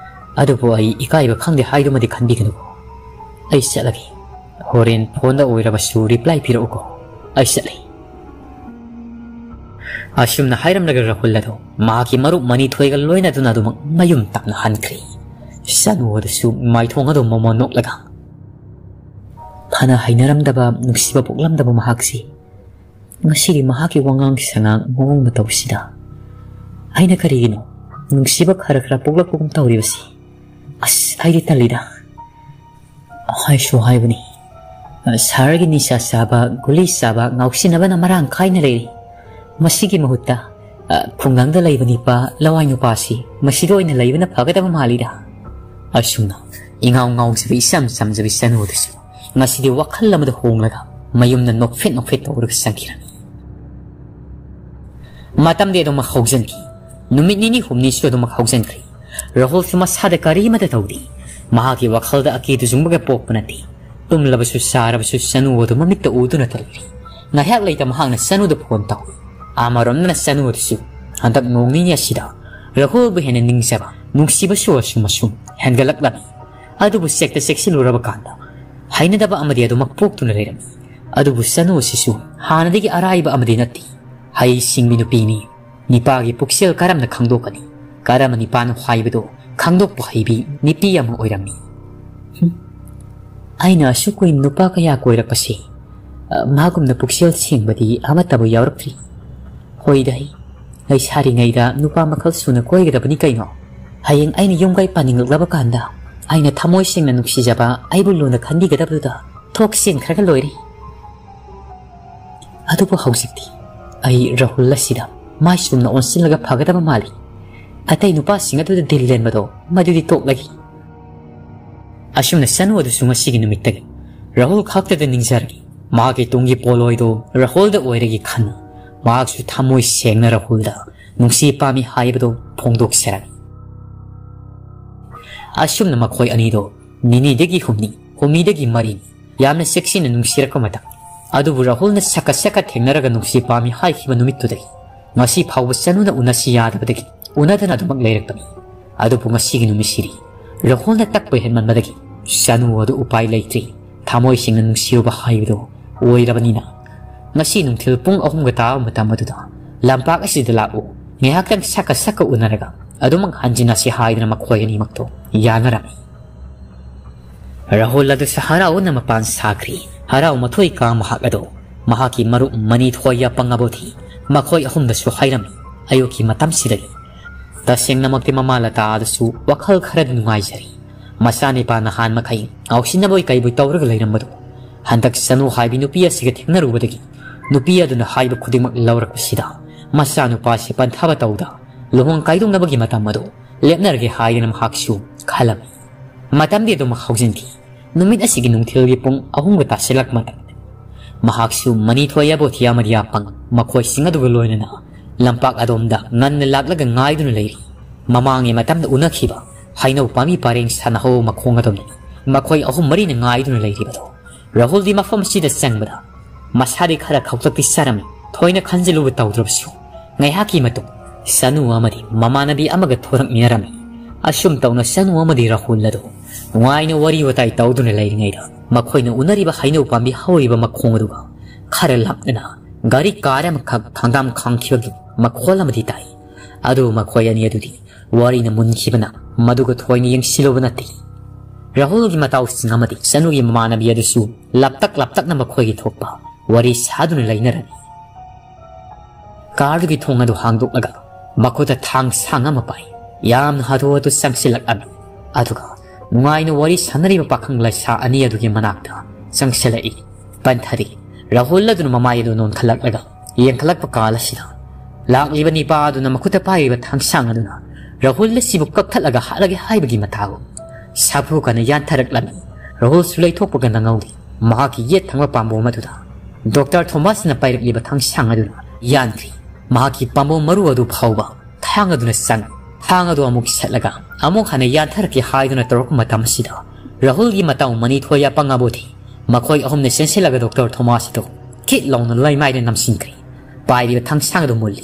ꯑꯗꯨꯕꯨ ꯑꯩ ꯏꯀꯥꯏꯕ ꯈꯪꯗꯦ ꯍꯥꯏꯗꯨꯃꯗꯤ ꯈꯟꯕꯤꯒꯅꯨꯀꯣ꯫ ꯑꯩ ꯆꯠꯂꯒꯦ꯫ ꯍꯣꯔꯦꯟ ꯐꯣꯟꯗ ꯑꯣꯏꯔꯕꯁꯨ ꯔꯤꯄ꯭ꯂꯥꯏ ꯄꯤꯔꯛꯎꯀꯣ꯫ ꯑꯩ ꯆꯠꯂꯦ"꯫ ꯑꯁꯨꯝꯅ ꯍꯥꯏꯔꯝꯂꯒ ꯔꯥꯍꯨꯜ ꯑꯗꯨ ꯃꯍꯥꯛꯀꯤ ꯃꯔꯨꯞ ꯃꯅꯤꯊꯣꯏꯒ ꯂꯣꯏꯅꯗꯨꯅ ꯑꯗꯨꯃꯛ ꯃꯌꯨꯝ ꯇꯞꯅ ꯍꯟꯈ꯭ꯔꯦ꯫ ꯆꯅꯨ ꯑꯗꯨꯁꯨ ꯃꯥꯏꯊꯣꯡ ꯑꯗꯨ ꯃꯣꯃꯣꯟ ꯅꯣꯛꯂꯒ, ꯐꯅ ꯍꯩꯅꯔꯝꯗꯕ, ꯅꯨꯡꯁꯤꯕ ꯄꯣꯛꯂꯝꯗꯕ ꯃꯍꯥꯛꯁꯤ ꯉꯁꯤꯗꯤ ꯃꯍꯥꯛꯀꯤ ꯋꯥꯉꯥꯡ ꯁꯉꯥꯡ, ꯃꯑꯣꯡ ꯃꯇꯧꯁꯤꯗ ꯑꯩꯅ ꯀꯔꯤꯒꯤꯅꯣ ꯅꯨꯡꯁꯤꯕ ꯈꯔ ꯈꯔ ꯄꯣꯛꯂꯛꯄꯒꯨꯝ ꯇꯧꯔꯤꯕꯁꯤ? ꯑꯁ, ꯑꯩꯗꯤ ꯇꯜꯂꯤꯗ꯫ ꯍꯥꯏꯁꯨ ꯍꯥꯏꯕꯅꯤ, ꯁꯍꯔꯒꯤ ꯅꯤꯁꯥ ꯆꯥꯕ, ꯒꯨꯂꯤ ꯆꯥꯕ, ꯉꯥꯎꯁꯤꯟꯅꯕꯅ ꯃꯔꯥꯡ ꯀꯥꯏꯅ ꯂꯩꯔꯤ꯫ ꯃꯁꯤꯒꯤ ꯃꯍꯨꯠꯇ, ꯑ, ꯈꯨꯡꯒꯪꯗ ꯂꯩꯕ ꯅꯤꯄꯥ ꯂꯋꯥꯏ ꯅꯨꯄꯥꯁꯤ ꯃꯁꯤꯗ ꯑꯣꯏꯅ ꯂꯩꯕꯅ ꯐꯒꯗꯕ ꯃꯥꯜꯂꯤꯗ꯫ ꯑꯁꯨꯝꯅ ꯏꯉꯥꯎ ꯉꯥꯎꯖꯕꯤ, ꯏꯆꯝ ꯆꯝꯖꯕꯤ ꯆꯅꯨ ꯑꯗꯨꯁꯨ ꯉꯁꯤꯗꯤ ꯋꯥꯈꯜ ꯑꯃꯗ ꯍꯣꯡꯂꯒ ꯃꯌꯨꯝꯗ ꯅꯣꯛꯐꯦꯠ ꯅꯣꯛꯐꯦꯠ ꯇꯧꯔꯒ ꯆꯪꯈꯤꯔꯝꯃꯤ꯫ ꯃꯇꯝꯗꯤ ꯑꯗꯨꯃꯛ ꯍꯧꯖꯤꯟꯈꯤ꯫ ꯅꯨꯃꯤꯠ ꯅꯤꯅꯤ ꯍꯨꯝꯅꯤꯁꯨ ꯑꯗꯨꯃꯛ ꯍꯧꯖꯤꯟꯈ꯭ꯔꯦ꯫ ꯔꯥꯍꯨꯜꯁꯨ ꯃꯁꯥꯗ ꯀꯔꯤꯃꯠꯇ ꯇꯧꯗꯦ꯫ ꯃꯍꯥꯛꯀꯤ ꯋꯥꯈꯜꯗ ꯑꯀꯤꯗꯨ ꯆꯨꯡꯕꯒ ꯄꯣꯛꯄ ꯅꯠꯇꯦ꯫ ꯇꯨꯝꯂꯕꯁꯨ ꯆꯥꯔꯕꯁꯨ ꯆꯅꯨ ꯑꯗꯨ ꯃꯃꯤꯠꯇ ꯎꯗꯨꯅꯇ ꯂꯩꯔꯤ꯫ ꯉꯥꯏꯍꯥꯛ ꯂꯩꯇ ꯃꯍꯥꯛꯅ ꯆꯅꯨꯗ ꯐꯣꯟ ꯇꯧꯏ꯫ ꯑꯃꯔꯣꯝꯗꯅ ꯆꯅꯨ ꯑꯗꯨꯁꯨ ꯍꯟꯗꯛ ꯅꯣꯡ ꯅꯤꯅꯤ ꯑꯁꯤꯗ ꯔꯥꯍꯨꯜꯕꯨ ꯍꯦꯟꯅ ꯅꯤꯡꯖꯕ, ꯅꯨꯡꯁꯤꯕꯁꯨ ꯑꯁꯨꯝ ꯑꯁꯨꯝ ꯍꯦꯟꯒꯠꯂꯛꯂꯝꯃꯤ꯫ ꯑꯗꯨꯕꯨ ꯆꯦꯛꯇ ꯆꯦꯛꯁꯤꯜꯂꯨꯔꯕ ꯀꯥꯟꯗ ꯍꯩꯅꯗꯕ ꯑꯃꯗꯤ ꯑꯗꯨꯃꯛ ꯄꯣꯛꯇꯨꯅ ꯂꯩꯔꯝꯃꯤ꯫ ꯑꯗꯨꯕꯨ ꯆꯅꯨ ꯑꯁꯤꯁꯨ ꯍꯥꯟꯅꯗꯒꯤ ꯑꯔꯥꯏꯕ ꯑꯃꯗꯤ ꯅꯠꯇꯦ꯫ ꯍꯩ ꯁꯤꯡꯕꯤ ꯅꯨꯄꯤꯅꯤ꯫ ꯅꯤꯄꯥꯒꯤ ꯄꯨꯛꯆꯦꯜ ꯀꯔꯝꯅ ꯈꯪꯗꯣꯛꯀꯅꯤ? ꯀꯔꯝꯕ ꯅꯤꯄꯥꯅꯣ ꯍꯥꯏꯕꯗꯣ ꯈꯪꯗꯣꯛꯄ ꯍꯩꯕꯤ ꯅꯨꯄꯤ ꯑꯃ ꯑꯣꯏꯔꯝꯃꯤ꯫ ꯍꯨꯝ꯫ ꯑꯩꯅ ꯑꯁꯨꯛ ꯀꯨꯏꯅ ꯅꯨꯄꯥ ꯀꯌꯥ ꯀꯣꯏꯔꯛꯄꯁꯤ, ꯑ, ꯃꯥꯒꯨꯝꯅ ꯄꯨꯛꯆꯦꯜ ꯁꯦꯡꯕꯗꯤ ꯑꯃꯠꯇꯕꯨ ꯌꯥꯎꯔꯛꯇ꯭ꯔꯤ꯫ ꯍꯣꯏꯗ, ꯑꯩ ꯂꯩꯁꯥꯔꯤꯉꯩꯗ ꯅꯨꯄꯥ ꯃꯈꯜ ꯁꯨꯅ ꯀꯣꯏꯒꯗꯕꯅꯤ ꯀꯩꯅꯣ꯫ ꯍꯌꯦꯡ ꯑꯩꯅ ꯌꯨꯝ ꯀꯩ ꯄꯥꯅꯤꯡꯂꯛꯂꯕ ꯀꯥꯟꯗ ꯑꯩꯅ ꯊꯃꯣꯏ ꯁꯦꯡꯅ ꯅꯨꯡꯁꯤꯖꯕ ꯑꯩꯕꯨ ꯂꯨꯅ ꯈꯟꯕꯤꯒꯗꯕꯗꯨꯗ ꯊꯣꯛ ꯆꯦꯟꯈ꯭ꯔꯒ ꯂꯣꯏꯔꯦ꯫ ꯑꯗꯨꯕꯨ ꯍꯧꯖꯤꯛꯇꯤ ꯑꯩ ꯔꯥꯍꯨꯜ ꯑꯁꯤꯗ ꯃꯥꯏ ꯆꯨꯝꯅ ꯑꯣꯟꯁꯤꯜꯂꯒ ꯐꯒꯗꯕ ꯃꯥꯜꯂꯤ꯫ ꯑꯇꯩ ꯅꯨꯄꯥꯁꯤꯡ ꯑꯗꯨꯗ ꯗꯤꯜ ꯂꯦꯟꯕꯗꯣ ꯃꯗꯨꯗꯤ ꯇꯣꯛꯂꯒꯦ꯫ ꯑꯁꯨꯝꯅ ꯆꯅꯨ ꯑꯗꯨꯁꯨ ꯉꯁꯤꯒꯤ ꯅꯨꯃꯤꯠꯇꯒꯤ ꯔꯥꯍꯨꯜ ꯈꯛꯇꯗ ꯅꯤꯡꯖꯔꯒꯦ꯫ ꯃꯍꯥꯛꯀꯤ ꯇꯨꯡꯒꯤ ꯄꯣꯠꯂꯣꯏꯗꯣ ꯔꯥꯍꯨꯜꯗ ꯑꯣꯏꯔꯒꯦ ꯈꯟꯅ ꯃꯍꯥꯛꯁꯨ ꯊꯃꯣꯏ ꯁꯦꯡꯅ ꯔꯥꯍꯨꯜꯗ ꯅꯨꯡꯁꯤ ꯄꯥꯝꯃꯤ ꯍꯥꯏꯕꯗꯨ ꯐꯣꯡꯗꯣꯛꯆꯔꯝꯃꯤ꯫ ꯑꯁꯨꯝꯅ ꯃꯈꯣꯏ ꯑꯅꯤꯗꯣ ꯅꯤꯅꯤꯗꯒꯤ ꯍꯨꯝꯅꯤ, ꯍꯨꯝꯅꯤꯗꯒꯤ ꯃꯔꯤꯅꯤ, ꯌꯥꯝꯅ ꯆꯦꯛꯁꯤꯟꯅ ꯅꯨꯡꯁꯤꯔꯛꯄ ꯃꯇꯝ꯫ ꯑꯗꯨꯕꯨ ꯔꯥꯍꯨꯜꯅ ꯁꯛꯀ ꯁꯛꯀ ꯊꯦꯡꯅꯔꯒ ꯅꯨꯡꯁꯤ ꯄꯥꯝꯃꯤ ꯍꯥꯏꯈꯤꯕ ꯅꯨꯃꯤꯠꯇꯨꯗꯒꯤ ꯉꯁꯤ ꯐꯥꯎꯕ ꯆꯅꯨꯅ ꯎꯅꯁꯤ ꯌꯥꯗꯕꯗꯒꯤ ꯎꯅꯗꯅ ꯑꯗꯨꯃꯛ ꯂꯩꯔꯛꯄꯅꯤ꯫ ꯑꯗꯨꯕꯨ ꯉꯁꯤꯒꯤ ꯅꯨꯃꯤꯠꯁꯤꯗꯤ ꯔꯥꯍꯨꯜꯅ ꯇꯛꯄ ꯍꯦꯟꯃꯟꯕꯗꯒꯤ ꯆꯅꯨ ꯑꯗꯨ ꯎꯄꯥꯏ ꯂꯩꯇ꯭ꯔꯤ꯫ ꯊꯃꯣꯏ ꯁꯦꯡꯅ ꯅꯨꯡꯁꯤꯔꯨꯕ ꯍꯥꯏꯕꯗꯨ ꯑꯣꯏꯔꯕꯅꯤꯅ ꯉꯁꯤ ꯅꯨꯡꯊꯤꯜ ꯄꯨꯡ ꯑꯍꯨꯝꯒ ꯇꯥꯕ ꯃꯇꯝ ꯑꯗꯨꯗ ꯂꯝꯄꯥꯛ ꯑꯁꯤꯗ ꯂꯥꯛꯎ, ꯉꯥꯏꯍꯥꯛꯇꯪ ꯁꯛꯀ ꯁꯛꯀ ꯎꯅꯔꯒ ꯑꯗꯨꯃꯛ ꯍꯟꯖꯤꯟꯅꯁꯤ ꯍꯥꯏꯗꯨꯅ ꯃꯈꯣꯏ ꯑꯅꯤꯃꯛꯇꯣ ꯌꯥꯅꯔꯝꯃꯤ꯫ ꯔꯥꯍꯨꯜ ꯑꯗꯨꯁꯨ ꯍꯔꯥꯎꯅ ꯃꯄꯥꯟ ꯁꯥꯈ꯭ꯔꯤ꯫ ꯍꯔꯥꯎ ꯃꯊꯣꯏ ꯀꯥ ꯃꯍꯥꯛ ꯑꯗꯣ ꯃꯍꯥꯛꯀꯤ ꯃꯔꯨꯞ ꯃꯅꯤ ꯊꯣꯏ ꯌꯥꯄꯪ ꯑꯕꯣꯊꯤ ꯃꯈꯣꯏ ꯑꯍꯨꯝꯗꯁꯨ ꯍꯥꯏꯔꯝꯃꯤ꯫ ꯑꯌꯨꯛꯀꯤ ꯃꯇꯝꯁꯤꯗꯒꯤ ꯇꯁꯦꯡꯅꯃꯛꯇꯤ ꯃꯃꯥ ꯂꯇꯥ ꯑꯗꯨꯁꯨ ꯋꯥꯈꯜ ꯈꯔꯗꯤ ꯅꯨꯡꯉꯥꯏꯖꯔꯤ꯫ ꯃꯆꯥꯅꯤꯄꯥ ꯅꯍꯥꯟ ꯃꯈꯩ ꯉꯥꯎꯁꯤꯟꯅꯕꯣꯏ ꯀꯩꯕꯣꯏ ꯇꯧꯔꯒ ꯂꯩꯔꯝꯕꯗꯣ ꯍꯟꯗꯛ ꯆꯅꯨ ꯍꯥꯏꯕꯤ ꯅꯨꯄꯤ ꯑꯁꯤꯒ ꯊꯦꯡꯅꯔꯨꯕꯗꯒꯤ ꯅꯨꯄꯤ ꯑꯗꯨꯅ ꯍꯥꯏꯕ ꯈꯨꯗꯤꯡꯃꯛ ꯂꯧꯔꯛꯄꯁꯤꯗ ꯃꯆꯥꯅꯨꯄꯥꯁꯤ ꯄꯟꯊꯥꯕ ꯇꯧꯗ ꯂꯨꯍꯣꯡ ꯀꯥꯏꯗꯣꯛꯅꯕꯒꯤ ꯃꯇꯝ ꯑꯗꯨ ꯂꯦꯞꯅꯔꯒꯦ ꯍꯥꯏꯗꯅ ꯃꯍꯥꯛꯁꯨ ꯈꯜꯂꯝꯃꯤ꯫ ꯃꯇꯝꯗꯤ ꯑꯗꯨꯃꯛ ꯍꯧꯖꯤꯟꯈꯤ꯫ ꯅꯨꯃꯤꯠ ꯑꯁꯤꯒꯤ ꯅꯨꯡꯊꯤꯜꯒꯤ ꯄꯨꯡ ꯑꯍꯨꯝꯒ ꯇꯥꯁꯤꯜꯂꯛ ꯃꯇꯝꯗ ꯃꯍꯥꯛꯁꯨ ꯃꯅꯤꯊꯣꯏ, ꯑꯕꯣꯊꯤ ꯑꯃꯗꯤ ꯌꯥꯄꯪ ꯃꯈꯣꯏꯁꯤꯡ ꯑꯗꯨꯒ ꯂꯣꯏꯅꯅ ꯂꯝꯄꯥꯛ ꯑꯗꯣꯝꯗ ꯉꯟꯅ ꯂꯥꯛꯂꯒ ꯉꯥꯏꯗꯨꯅ ꯂꯩꯔꯤ꯫ ꯃꯃꯥꯡꯒꯤ ꯃꯇꯝꯗ ꯎꯅꯈꯤꯕ ꯍꯩꯅꯧ ꯄꯥꯝꯕꯤ ꯄꯔꯦꯡ ꯁꯥꯟꯅꯍꯧꯕ ꯃꯈꯣꯡ ꯑꯗꯣꯝꯗ ꯃꯈꯣꯏ ꯑꯍꯨꯝ ꯃꯔꯤꯅ ꯉꯥꯏꯗꯨꯅ ꯂꯩꯔꯤꯕꯗꯣ꯫ ꯔꯥꯍꯨꯜꯗꯤ ꯃꯐꯝ ꯑꯁꯤꯗ ꯆꯪꯕꯗ ꯃꯁꯥꯗꯤ ꯈꯔ ꯈꯧꯇꯛꯇꯤ ꯆꯥꯔꯝꯃꯤ꯫ ꯊꯣꯏꯅ ꯈꯟꯖꯤꯜꯂꯨꯕ ꯇꯧꯗ꯭ꯔꯕꯁꯨ ꯉꯥꯏꯍꯥꯛꯀꯤ ꯃꯇꯨꯡ ꯁꯅꯨ ꯑꯃꯗꯤ ꯃꯃꯥꯟꯅꯕꯤ ꯑꯃꯒ ꯊꯣꯔꯛꯃꯤꯟꯅꯔꯝꯃꯤ꯫ ꯑꯁꯨꯝ ꯇꯧꯅ ꯁꯅꯨ ꯑꯃꯗꯤ ꯔꯥꯍꯨꯜ ꯑꯗꯨ ꯅꯨꯡꯉꯥꯏꯅ ꯋꯥꯔꯤ ꯋꯥꯇꯥꯏ ꯇꯧꯗꯨꯅ ꯂꯩꯔꯤꯉꯩꯗ ꯃꯈꯣꯏꯅ ꯎꯅꯔꯤꯕ ꯍꯩꯅꯧ ꯄꯥꯝꯕꯤ ꯍꯧꯔꯤꯕ ꯃꯈꯣꯡ ꯑꯗꯨꯒ ꯈꯔ ꯂꯥꯞꯅꯅ ꯒꯥꯔꯤ ꯀꯥꯔ ꯑꯃꯈꯛ ꯈꯪꯒꯥꯝ ꯈꯥꯡꯈꯤꯕꯒꯤ ꯃꯈꯣꯜ ꯑꯃꯗꯤ ꯇꯥꯏ꯫ ꯑꯗꯨ ꯃꯈꯣꯏ ꯑꯅꯤ ꯑꯗꯨꯗꯤ ꯋꯥꯔꯤꯅ ꯃꯨꯟꯈꯤꯕꯅ ꯃꯗꯨꯒ ꯊꯣꯏꯅ ꯌꯦꯡꯁꯤꯜꯂꯨꯕ ꯅꯠꯇꯦ꯫ ꯔꯥꯍꯨꯜꯒꯤ ꯃꯇꯥꯎꯁꯤꯡ ꯑꯃꯗꯤ ꯁꯅꯨꯒꯤ ꯃꯃꯥꯟꯅꯕꯤ ꯑꯗꯨꯁꯨ ꯂꯞꯇꯛ ꯂꯞꯇꯛꯅ ꯃꯈꯣꯏꯒꯤ ꯊꯣꯛꯄ ꯋꯥꯔꯤ ꯁꯥꯗꯨꯅ ꯂꯩꯅꯔꯝꯃꯤ꯫ ꯀꯥꯔꯗꯨꯒꯤ ꯊꯣꯡ ꯑꯗꯨ ꯍꯥꯡꯗꯣꯛꯂꯒ ꯃꯈꯨꯠꯇ ꯊꯥꯡ ꯁꯥꯡ ꯑꯃ ꯄꯥꯏ꯫ ꯌꯥꯝꯅ ꯍꯥꯊꯨ ꯍꯥꯊꯨ ꯆꯪꯁꯤꯜꯂꯛꯂꯝꯃꯤ꯫ ꯑꯗꯨꯒ ꯅꯨꯡꯉꯥꯏꯅ ꯋꯥꯔꯤ ꯁꯥꯟꯅꯔꯤꯕ ꯄꯥꯈꯪ ꯂꯩꯁꯥ ꯑꯅꯤ ꯑꯗꯨꯒꯤ ꯃꯅꯥꯛꯇ ꯆꯪꯁꯤꯜꯂꯛꯏ꯫ ꯄꯟꯊꯔꯤ꯫ ꯔꯥꯍꯨꯜ ꯑꯗꯨꯅ ꯃꯃꯥꯏ ꯑꯗꯨ ꯅꯣꯟꯈꯠꯂꯛꯂꯒ ꯌꯦꯡꯈꯠꯂꯛꯄ ꯀꯥꯜ ꯑꯁꯤꯗ ꯂꯥꯛꯂꯤꯕ ꯅꯤꯄꯥ ꯑꯗꯨꯅ ꯃꯈꯨꯠꯇ ꯄꯥꯏꯔꯤꯕ ꯊꯥꯡꯁꯥꯡ ꯑꯗꯨꯅ ꯔꯥꯍꯨꯜ ꯑꯁꯤꯕꯨ ꯀꯛꯊꯠꯂꯒ ꯍꯥꯠꯂꯒꯦ ꯍꯥꯏꯕꯒꯤ ꯃꯇꯥꯒꯨꯝ ꯁꯥꯐꯨ ꯀꯟꯅ ꯌꯥꯟꯊꯔꯛꯂꯝꯃꯤ꯫ ꯔꯥꯍꯨꯜꯁꯨ ꯂꯩꯊꯣꯛꯄꯒ ꯅꯪꯍꯧꯗꯦ꯫ ꯃꯍꯥꯛꯀꯤ ꯌꯦꯠ ꯊꯪꯕ ꯄꯥꯝꯕꯣꯝ ꯑꯗꯨꯗ ꯗꯣꯛꯇꯔ ꯊꯣꯃꯥꯁꯅ ꯄꯥꯏꯔꯛꯂꯤꯕ ꯊꯥꯡꯁꯥꯡ ꯑꯗꯨꯅ ꯌꯥꯟꯈ꯭ꯔꯤ꯫ ꯃꯍꯥꯛꯀꯤ ꯄꯥꯝꯕꯣꯝ ꯃꯔꯨ ꯑꯗꯨ ꯐꯥꯎꯕ ꯊꯥꯡ ꯑꯗꯨꯅ ꯆꯪ꯫ ꯊꯥꯡ ꯑꯗꯨ ꯑꯃꯨꯛ ꯁꯠꯂꯒ ꯑꯃꯨꯛ ꯍꯟꯅ ꯌꯥꯟꯊꯔꯛꯀꯦ ꯍꯥꯏꯗꯨꯅ ꯇꯧꯔꯛꯄ ꯃꯇꯝ ꯑꯁꯤꯗ ꯔꯥꯍꯨꯜꯒꯤ ꯃꯇꯥꯎ ꯃꯅꯤꯊꯣꯏ ꯑꯄꯪ ꯑꯕꯨꯗꯤ ꯃꯈꯣꯏ ꯑꯍꯨꯝꯅ ꯆꯦꯟꯁꯤꯜꯂꯒ ꯗꯣꯛꯇꯔ ꯊꯣꯃꯥꯁ ꯑꯗꯨ ꯈꯤꯠ ꯂꯥꯎꯅ ꯂꯩꯃꯥꯏꯗ ꯅꯝꯁꯤꯟꯈ꯭ꯔꯤ꯫ ꯄꯥꯏꯔꯤꯕ ꯊꯥꯡꯁꯥꯡ ꯑꯗꯨ ꯃꯨꯜꯂꯤ꯫